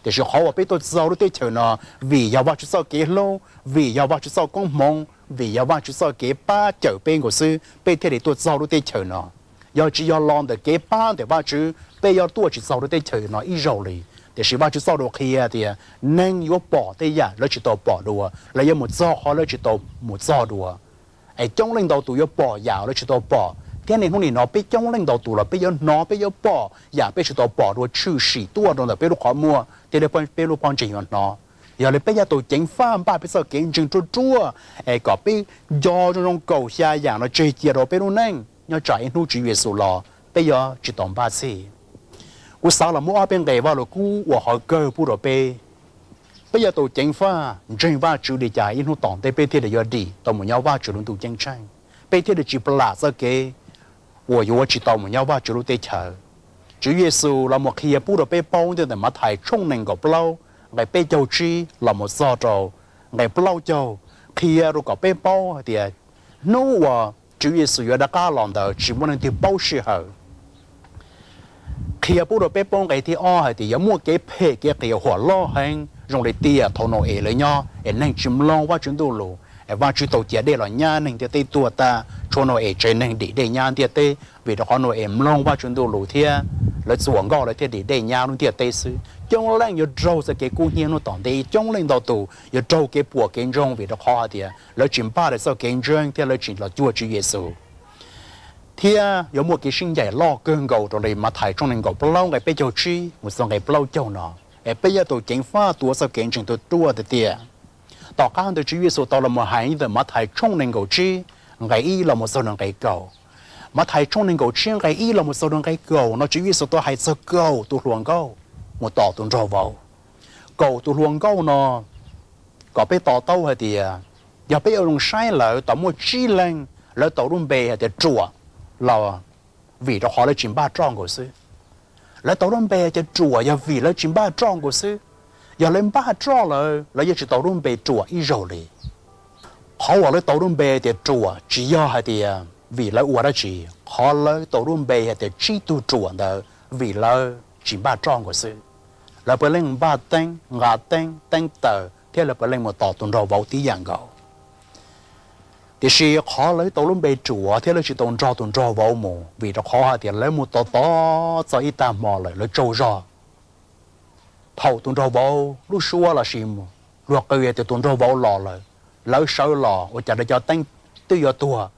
Tiam sis qhov uas peb tuaj txog lub teb chaws no vim yog Vajtswv txoj kev hlub, vim yog Vajtswv txoj koob hmoov, vim yog Vajtswv txoj kev pab cawm peb nkaus xwb peb thiaj li tuaj txog lub teb chaws no. Yog tsis yog los ntawm kev pab ntawm Vajtswv peb yuav tuaj tsis txog lub teb chaws no ib zaug li. Tiam sis Vajtswv txoj lus qhia tias neeg yuav pom tej yam lawv tsis tau pom dua, lawv yuav mus txog qhov lawv tsis tau mus txog dua. Es coob leej ntau tus yuav pom yam lawv tsis tau pom, thiab niaj hnub nim no peb coob leej ntau tus los peb yuav hnov, peb yuav pom yam peb tsis tau pom dua tshwm sim tuaj rau ntawm peb lub qhov muag thiab peb lub pob ntseg yuav hnov. Yog li peb yuav tau ceev faj npaj peb txoj kev ntseeg ruaj ruaj, es kom peb nco zoo zoo kaum xya yam no tseg cia rau peb lub neej nyob tsam ib hnub Tswv Yexus los peb yuav tsis tau npaj txhij. Kuv xav los muab ob peb nqe Vajluskub ua qhov kawg pub rau peb. Peb yuav tau ceev faj ntseeg Vajtswv li cas ib hnub tom ntej peb thiaj li yuav dim tau mus nyob Vajtswv lub ntuj ceeb tsheej, peb thiaj li tsis plam txoj kev uas yuav tsis tau mus nyob Vajtswv lub teb chaws. Tswv Yexus los mus qhia pub rau peb paub ntawm Mathais tshooj nees nkaum plaub nqe peb caug tsib los mus txog rau nqe plaub caug, qhia rau kom peb paub hais tias hnub uas Tswv Yexus yuav rov qab los ntawd tsis muaj leej twg paub sij hawm. Qhia pub rau peb paub nqe thib ob hais tias yuav muaj kev phem kev qias huam loj heev zoo li tiam thaum Nau-es lawv nyob es neeg tsis mloog Vajtswv ntuj lus, es Vajtswv tau cia dej los nyab neeg ntiaj teb tuag tag, tshuav Nau-es tsev neeg dim dej nyab ntiaj teb vim rau qhov Nau-es mloog Vajtswv ntuj lus thiab lawv txuas nkauj lawv thiaj dim dej nyab lub ntiaj teb xwb. Coob leej yuav raug txoj kev kub hnyiab hnub tom ntej, coob leej ntau tus yuav raug kev puas kev ntsoog vim rau qhov hais tias lawv tsis npaj li txoj kev ntseeg thiab lawv tsis los cuag Tswv Yexus. Thiab yuav muaj kev sib ncaim loj kawg nkaus raws li Mathais tshooj nees nkaum plaub nqe peb caug tsib mus txog nqe plaub caug no, es peb yuav tau ceev faj tuav txoj kev ntseeg ruaj ruaj tiag tiag. Tom qab ntawd Tswv Yexus tau los mus hais ntawm Mathais tshooj nees nkaum tsib nqe ib los mus txog nqe kaum. Mathais tshooj nees nkaum tsib nqe ib los mus txog nqe kaum no Tswv Yexus tau hais txog kaum tus hluas nkauj mus tos tus nraug vauv. Kaum tus hluas nkauj no kom peb to taub hais tias yog peb ua zoo saib lawv tau muaj tsib leeg, lawv tau lub npe hais tias ruam los vim rau qhov lawv tsis npaj roj nkaus xwb. Lawv tau lub npe hais tias ruam yog vim lawv tsis npaj roj nkaus xwb. Yog lawv npaj roj lawm lawv yeej tsis tau lub npe ruam ib zaug li. Qhov uas lawv tau lub npe tias ruam tsis yog hais tias vim lawv ua dab tsi, qhov lawv tau lub npe hais tias tsib tug ruam ntawd vim lawv tsis npaj roj nkaus xwb. Lawv puav leej npaj teeb, nqa teeb, teeb taws thiab lawv puav leej mus tos tus nraug vauv tib yam nkaus. Tiam sis qhov lawv tau lub npe ruam thiab lawv tsis tau nrog tus nraug vauv mus vim rau qhov hais tias lawv mus tos tos txog ib tag hmo lawm lawv tsaug zog. Thaum tus nraug vauv lub suab los sis luag qw tias tus nraug vauv los lawm, lawv sawv los ua cas lawv cov teeb twb yuav tuag.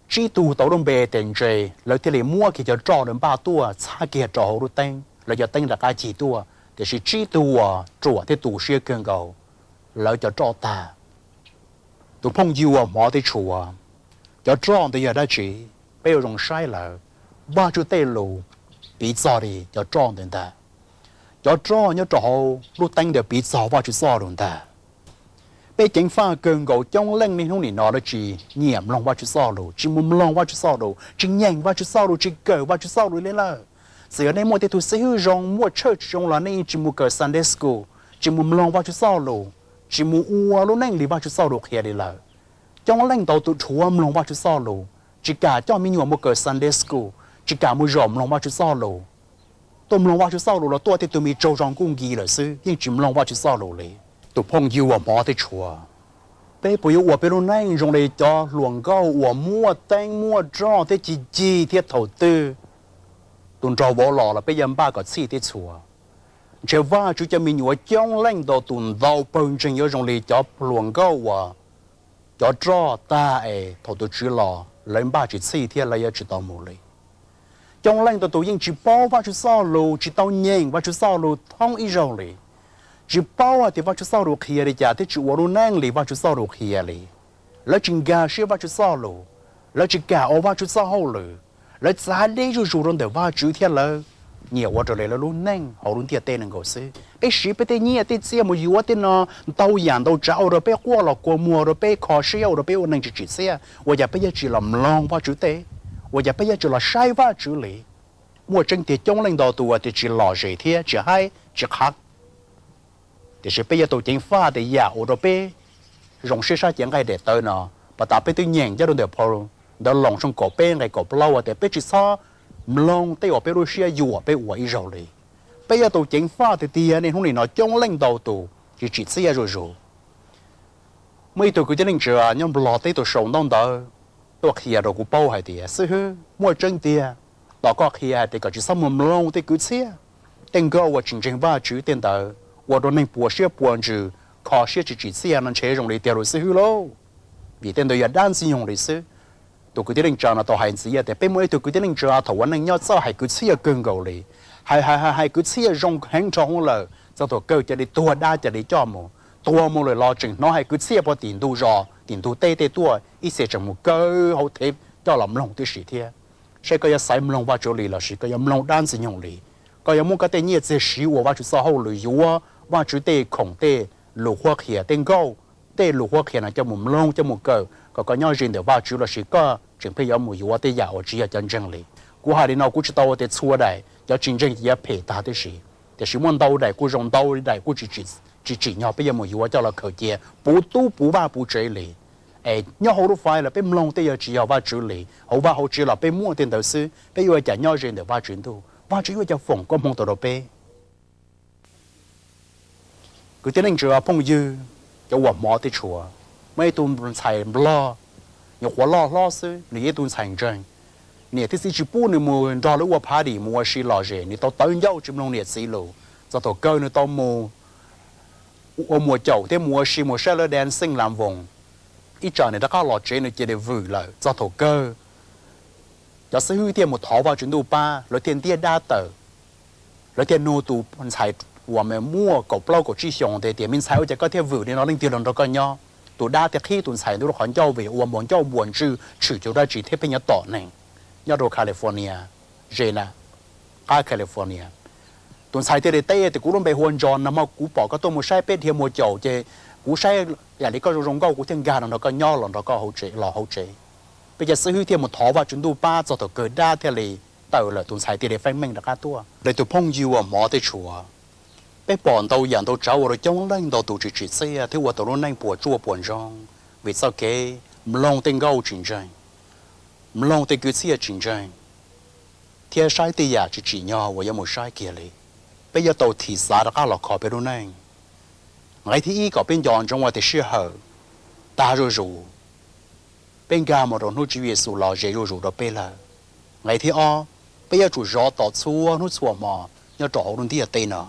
Tsib tug tau lub npe tias ntse, lawv thiaj li muab kiag cov roj lawv npaj tuaj txhab kiag rau hauv lub teeb, lawv cov teeb rov qab cig tuaj. Tiam sis tsib tug uas ruam thiab tu siab kawg nkaus, lawv cov roj tag. Tus phooj ywg uas hmov thiab tshua, cov roj ntawd yog dab tsi? Peb ua zoo saib lawm, Vajtswv tej lus piv txog li cov roj ntawd ntag. Cov roj nyob rau hauv lub teeb ntawd piv txog Vajtswv txoj lus ntag. Peb ceev faj kawg nkaus coob leej niaj hnub nim no lawv tsis nyiam mloog Vajtswv txoj lus, tsis mus mloog Vajtswv txoj lus, tsis nyeem Vajtswv txoj lus, tsis kawm Vajtswv txoj lus li lawm. Txawm yog nej muaj tej tug xib hwb zoo, muaj tshawj zoo los nej yeej tsis mus kawm Sunday school, tsis mus mloog Vajtswv txoj lus, tsis mus ua lub neej li Vajtswv txoj lus qhia li lawm. Coob leej ntau tus dhuav mloog Vajtswv txoj lus, tsis kam coj me nyuam mus kawm Sunday school, tsis kam mus zaum mloog Vajtswv txoj lus. Tuaj mloog Vajtswv txoj lus los tuaj tej tug me tsaug zog nkuj nki lawm xwb, yeej tsis mloog Vajtswv txoj lus li. Tus phooj ywg uas hmov thiab tshua, peb puas yuav ua peb lub neej zoo li cov hluas nkauj uas muaj teeb muaj roj thiab ci cig thiab thaum twg tus nraug vauv los los peb yuav npaj kom txhij thiab txhua? Ntshe Vajtswv cov me nyuam coob leej ntau tus ntau pawg ntseeg yuav zoo li cov hluas nkauj uas cov roj tag es thaum tus Tswv los lawv npaj tsis txhij thiab lawv yuav tsis tau mus li. Coob leej ntau tus yeej tsis paub Vajtswv txoj lus, tsis tau nyeem Vajtswv txoj lus thoob ib zaug li, tsis paub hais tias Vajtswv txoj lus qhia li cas thiab tsis ua lub neej li Vajtswv txoj lus qhia li. Lawv tsis nkag siab Vajtswv txoj lus, lawv tsis kam ua Vajtswv txoj hauj lwm, lawv txav deb zuj zus rau ntawm Vajtswv thiab lawv nyiam ua raws li lawv lub neej hauv lub ntiaj teb no nkaus xwb. Peb siv peb tej nyiaj tej txiaj mus yuav tej no ntau yam ntau tsav ua rau peb quaj los kua muag, ua rau peb kho siab, ua rau peb ua neeg tsis tsim txiaj, ua cas peb yuav tsis los mloog Vajtswv tej? Ua cas peb yuav tsis los saib Vajtswv li? Muaj tseeb tiag coob leej ntau tus uas tias tsis lom zem thiab tsis haib tsis qhav. Tiam sis peb yuav tau ceev faj tias yam ua rau peb zoo siab sab cev nqaij daim tawv no, pas tas peb twb nyeem nyob rau ntawm phau Ntawv Loos tshooj kaum peb nqe kaum plaub tias peb tsis txhob mloog tej uas peb lub siab yuam peb ua ib zaug li. Peb yuav tau ceev faj tiag tiag niaj hnub nim no coob leej ntau tus tsis tsim txiaj zuj zus. Muaj ib tug kwv tij neej tsa nyob Nplog teb tus sau ntaub ntawv tuaj qhia rau kuv paub hais tias, xib hwb, muaj tseeb tiag, tos koj qhia hais tias kom tsis txhob mus mloog tej kwv txhiaj, tej nkauj uas tsis ntseeg Vajtswv tej ntawd ua rau neeg puas siab puas ntsws, kho siab tsis tsim txiaj no ntshe zoo li tiag lauj xib hwb lauj. Vim tej ntawd yog dab ntxwg nyoog li xwb. Tus kwv tij neej tsa no tau hais ntxiv tias peb muaj ib tug kwv tij neej tsa thaum ua neej nyob txawj hais kwv txhiaj kawg nkaus li, hais hais hais kwv txhiaj zoo heev nrho hwv lawm, txog thaum kawg cia li tuag dab cia li coj mus. Tuag mus lawm los tseem hnov hais kwv txhiaj puag tim ntug zos tim ntug teb tej tuaj, ib txhia tseem mus kaw hauv thev coj los mloog tib si thiab. Saib koj yuav xaiv mloog Vajtswv li lossis koj yuav mloog dab ntxwg nyoog li. Koj yuav muab koj tej nyiaj txiag siv ua Vajtswv txoj hauj lwm, yuav Vajtswv tej khoom, tej lus qhuab qhia, tej nkauj, tej lus qhuab qhia no coj mus mloog coj mus kawm kom koj nyob ze ntawm Vajtswv, lossis koj tseem pheej yuav mus yuav tej yam uas tsis yog cov ntseeg li. Kuv hais li no kuv tsis tau ua tias txhua daim cov tsis ntseeg ces yuav phem tag tib si, tiam sis muaj ntau daim kuj zoo ntau daim kuj tsis tsim nyog peb yuav mus yuav coj los khaws cia puv tub puv vaj puv tsev li. Es nyob hauv lub faiv los peb mloog tej yog tsis yog Vajtswv li, hauv vaj hauv tsev los peb muaj tej ntawd xwb, peb yuav ua cas nyob ze ntawm Vajtswv ntuj? Vajtswv yuav ua cas foom koob hmoov tau rau peb? Kwv tij neej tsa phooj ywg, cov uas hmov thiab tshua, muaj ib tug ntxhais Nplog, nyuam qhuav loj hlob xwb, nws yog ib tug ntxhais ntseeg. Niam thiab txiv tsis pub nws mus nrog lawv ua party mus ua si lom zem, nws tau tawv ncauj tsis mloog niam txiv lus. Txog thaum kawg nws tau mus ua muas caum thiab mus ua si mus saib lawv dancing lam voos. Ib tsam nws rov qab los tsev nws cia li vwm lawm. Txog thaum kawg cov xib hwb thiaj mus thov Vajtswv ntuj pab, lawv thiaj ntiab dab tawm. Lawv thiaj nug tus ntxhais uas muaj kaum plaub kaum tsib xyoos ntawd tias, me ntxhais, ua cas koj thiaj vwm li no, leej twg los nrog koj nyob? Tus dab thiaj qhib tus ntxhais ntawd lub qhov ncauj vim ua npuas ncauj npuas ntswg tshwm cuag dab tsi thiab pheej nyob tom neeg nyob rau California, ze na, qab California. Tus ntxhais thiaj li teb tias, kuv lub npe hu ua Ntso, nag hmo kuv pom koj tuaj mus saib peb dhia muas caum ces kuv saib yam li koj zoo zoo nkauj kuv thiaj nkag los nrog koj nyob, los nrog koj los hauv tsev. Peb cov xib hwb thiaj mus thov Vajtswv ntuj pab, txog thaum kawg dab thiaj li tawm lawm, tus ntxhais thiaj li feeb meej rov qab tuaj. Lawv tus phooj ywg uas hmov thiab tshua, peb pom ntau yam ntau tsav ua rau coob leej ntau tus tsis tsim txiaj thiab ua tau lub neej puas tsuaj puas ntsoog vim txoj kev mloog tej nkauj tsis ntseeg, mloog tej kwv txhiaj tsis ntseeg, thiab saib tej yam tsis tsim nyog uas yuav mus saib kiag li. Peb yuav tau thim xav rov qab los kho peb lub neej. Nqe thib ib, kom peb nco ntsoov hais tias sij hawm tag zuj zus, peb nkag mus rau hnub Tswv Yexus los ze zuj zus rau peb lawm. Nqe thib ob, peb yuav tsum zov tos txhua hnub txhua hmo nyob rau hauv lub ntiaj teb no,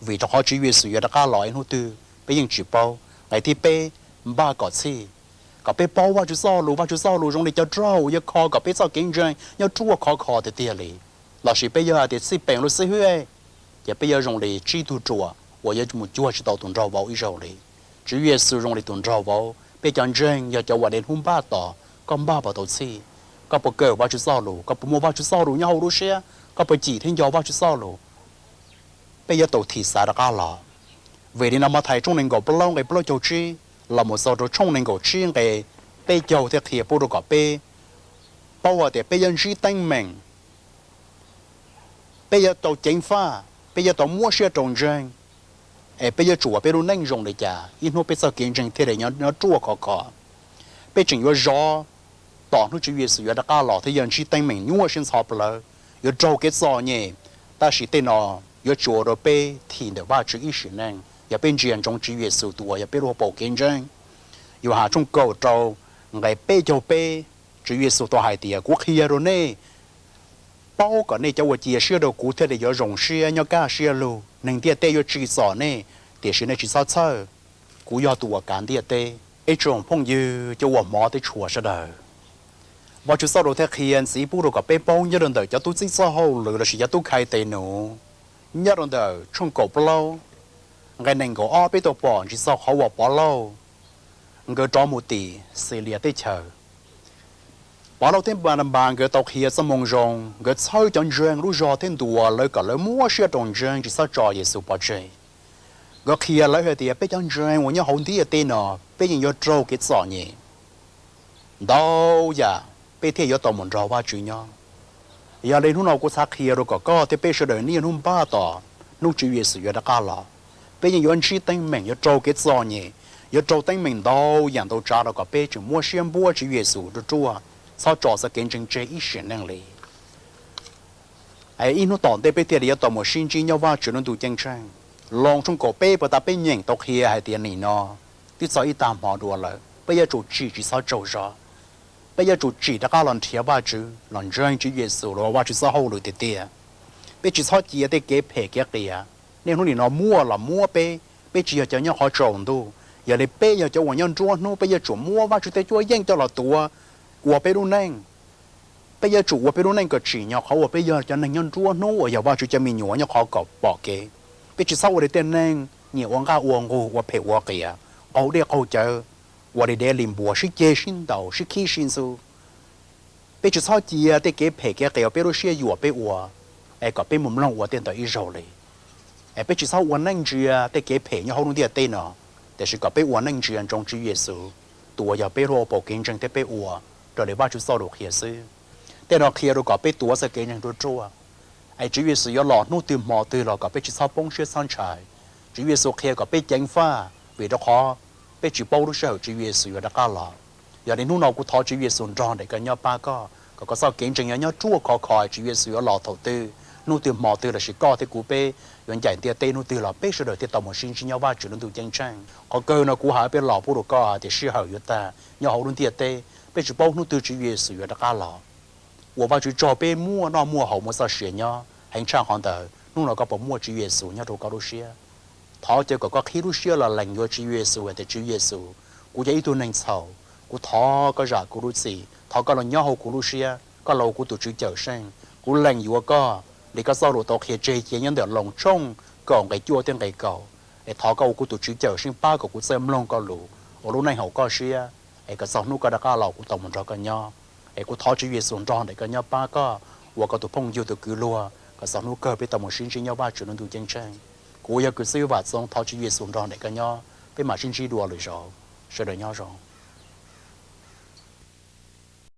vim rau qhov Tswv Yexus yuav rov qab los ib hnub twg peb yeej tsis paub. Nqe thib peb, npaj kom txhij, kom peb paub Vajtswv txoj lus, Vajtswv txoj lus zoo li cov rog uas yuav kho kom peb txoj kev ntseeg nyob ruaj khov kho tiag tiag li. Lossis peb yuav hais tias txij peem lub xib hwb, ces peb yuav zoo li tsib tug ruam uas yuav mus cuag tsis tau tus nraug vauv ib zaug li. Tswv Yexus zoo li tus nraug vauv, peb cov ntseeg yog cov uas dej hnub npaj tos, koj npaj puas tau txhij? Koj puas kawm Vajtswv txoj lus? Koj puas muaj Vajtswv txoj lus nyob hauv lub siab? Koj puas cim thiab nco Vajtswv txoj lus? Peb yuav tau thim xav rov qab los. Vim li no Mathais tshooj nees nkaum plaub nqe plaub caug tsib los mus txog rau tshooj nees nkaum tsib nqe peb caug thiaj qhia pub rau kom peb paub hais tias peb yuav ntsib teeb meem, peb yuav tau ceev faj, peb yuav tau muab siab rau ntseeg, es peb yuav tsum ua peb lub neej zoo li cas ib hnub peb txoj kev ntseeg thiaj li nyob ruaj khov kho. Peb tseem yuav zov tos hnub Tswv Yexus yuav rov qab los thiab yuav ntsib teeb meem nyuaj siab ntxhov plawv, yuav raug kev txom nyem, tab sis tej no yuav tsis ua rau peb thim ntawm Vajtswv ib sim neej yog peb ntsia ntsoov Tswv Yexus tus uas yog peb lub hauv paus kev ntseeg. Yauhas tshooj kaum rau nqe peb caug peb, Tswv Yexus tau hais tias, Kuv qhia rau nej, paub kom nej cov uas cia siab rau kuv thiaj li yuav zoo siab nyob kaj siab lug. Neeg ntiaj teb yuav tsim txom nej, tiam sis nej tsis txhob txhawj, kuv yog tus uas kav ntiaj teb. Ib tsoom phooj ywg cov uas hmov thiab tshua sawv daws, Vajtswv txoj lus thiaj qhia ntxiv pub rau kom peb paub nyob rau ntawm cov tub txib txoj hauj lwm lossis cov tub khai tes nuv. Nyob rau ntawm tshooj kaum plaub nqe nees nkaum ob peb tau pom ntsis txog qhov uas Povlauj nkawd rov mus tim Xilias teb chaws. Povlauj thiab Npananpas nkawd tau qhia txoj moo zoo, nkawd txhawb cov ntseeg lub zog thiab ntuas lawv kom lawv muab siab rau ntseeg tsis txhob tso Yexus pov tseg. Nkawd qhia lawv hais tias peb cov ntseeg uas nyob hauv ntiaj teb no peb yeej yuav raug kev txom nyem ntau yam peb thiaj yuav tau mus nrog Vajtswv nyob. Yog li hnub no kuv xav qhia rau kom koj thiab peb sawv daws niaj hnub npaj tos hnub Tswv Yexus yuav rov qab los. Peb yeej yuav ntsib teeb meem, yuav raug kev txom nyem, yuav raug teeb meem ntau yam ntau tsav rau kom peb tseem muab siab npuab Tswv Yexus ruaj ruaj, txhob tso txoj kev ntseeg tseg ib sim neej li. Ib hnub tom ntej peb thiaj li yuav tau mus sib ntsib nyob Vajtswv lub ntuj ceeb tsheej. Loos tshooj kaum peb puas tas peb nyeem tau qhia hais tias nim no twb txog ib tag hmo dua lawm, peb yuav tsum tsim tsis txhob tsaug zog. Peb yuav tsum tsim rov qab los nrhiav Vajtswv, los ntseeg Tswv Yexus, los ua Vajtswv txoj hauj lwm tiag tiag. Peb tsis txhob cia tej kev phem kev qias niaj hnub nim no muaj los muab peb. Peb tsis yog cov nyob qhov tsaus ntuj, yog li peb yog cov uas nyob nruab hnub, peb yuav tsum muab Vajtswv tej cuab yeej coj los tuav ua peb lub neej. Peb yuav tsum ua peb lub neej kom tsim nyog qhov uas peb yog cov neeg nyob nruab hnub uas yog Vajtswv cov me nyuam nyob qhov kaum pom kev. Peb tsis txhob ua li tej neeg nyiam ua nqaj ua nqug, ua phem ua qias, qaug dej qaug cawv, ua li dev li npua, sib ceg sib ntaus, sib khib sib ntxub. Peb tsis txhob cia tej kev phem kev qias uas peb lub siab yuam peb ua, es kom peb mus mloog ua tej ntawd ib zaug li. Es peb tsis txhob ua neej ntsia tej kev phem nyob hauv lub ntiaj teb no, tiam sis kom peb ua neej ntsia ntsoov Tswv Yexus, tus uas yog peb lub hauv paus kev ntseeg thiab peb ua raws li Vajtswv txoj lus qhia xwb. Tej no qhia rau kom peb tuav txoj kev ntseeg ruaj ruaj, es Tswv Yexus yuav los hnub twg hmo twg los kom peb tsis txhob poob siab txhob ntshai. Tswv Yexus qhia kom peb ceev faj vim rau qhov peb tsis paub lub sij hawm Tswv Yexus yuav rov qab los. Yog li hnub no kuv thov Tswv Yexus nrog nraim koj nyob pab koj, kom koj txoj kev ntseeg yuav nyob ruaj khov kho, Tswv Yexus yuav los thaum twg, hnub twg hmo twg, lossis koj thiab kuv peb yuav ncaim ntiaj teb hnub twg los peb sawv daws thiaj tau mus sib ntsib nyob Vajtswv lub ntuj ceeb tsheej. Qhov kawg no kuv hais peb los pub rau koj hais tias sij hawm yuav tag nyob hauv lub ntiaj teb, peb tsis paub hnub twg Tswv Yexus yuav rov qab los. Ua Vajtswv tsaug peb muaj noj muaj haus muaj txoj sia nyob, heev tshaj qhov ntawd hnub no koj puas muaj Tswv Yexus nyob rau koj lub siab? Thov caw kom koj qhib lub siab los lees yuav Tswv Yexus hais tias, Tswv Yexus, kuv yog ib tug neeg txhaum, kuv thov koj zam kuv lub txim, thov koj los nyob hauv kuv lub siab, koj los ua kuv tus Tswv Cawmseej. Kuv lees yuav koj li koj txoj lus tau qhia tseg cia nyob ntawm Loos tshooj kaum nqe cuaj thiab nqe kaum, es thov koj ua kuv tus Tswv Cawmseej pab kom kuv txawj mloog koj lus, ua lub neej haum koj siab, es kom txog hnub koj rov qab los kuv tau mus nrog koj nyob. Es kuv thov Tswv Yexus nrog nraim koj nyob pab koj, ua koj tus phooj ywg tus kwv luag, kom txog hnub kawg peb tau mus sib ntsib nyob Vajtswv lub ntuj ceeb tsheej. Kuv yog Kwv Xwb Vam Txoov, thov Tswv Yexus nrog nraim koj nyob, peb mam sib ntsib dua lwm zaus, sawv daws nyob zoo.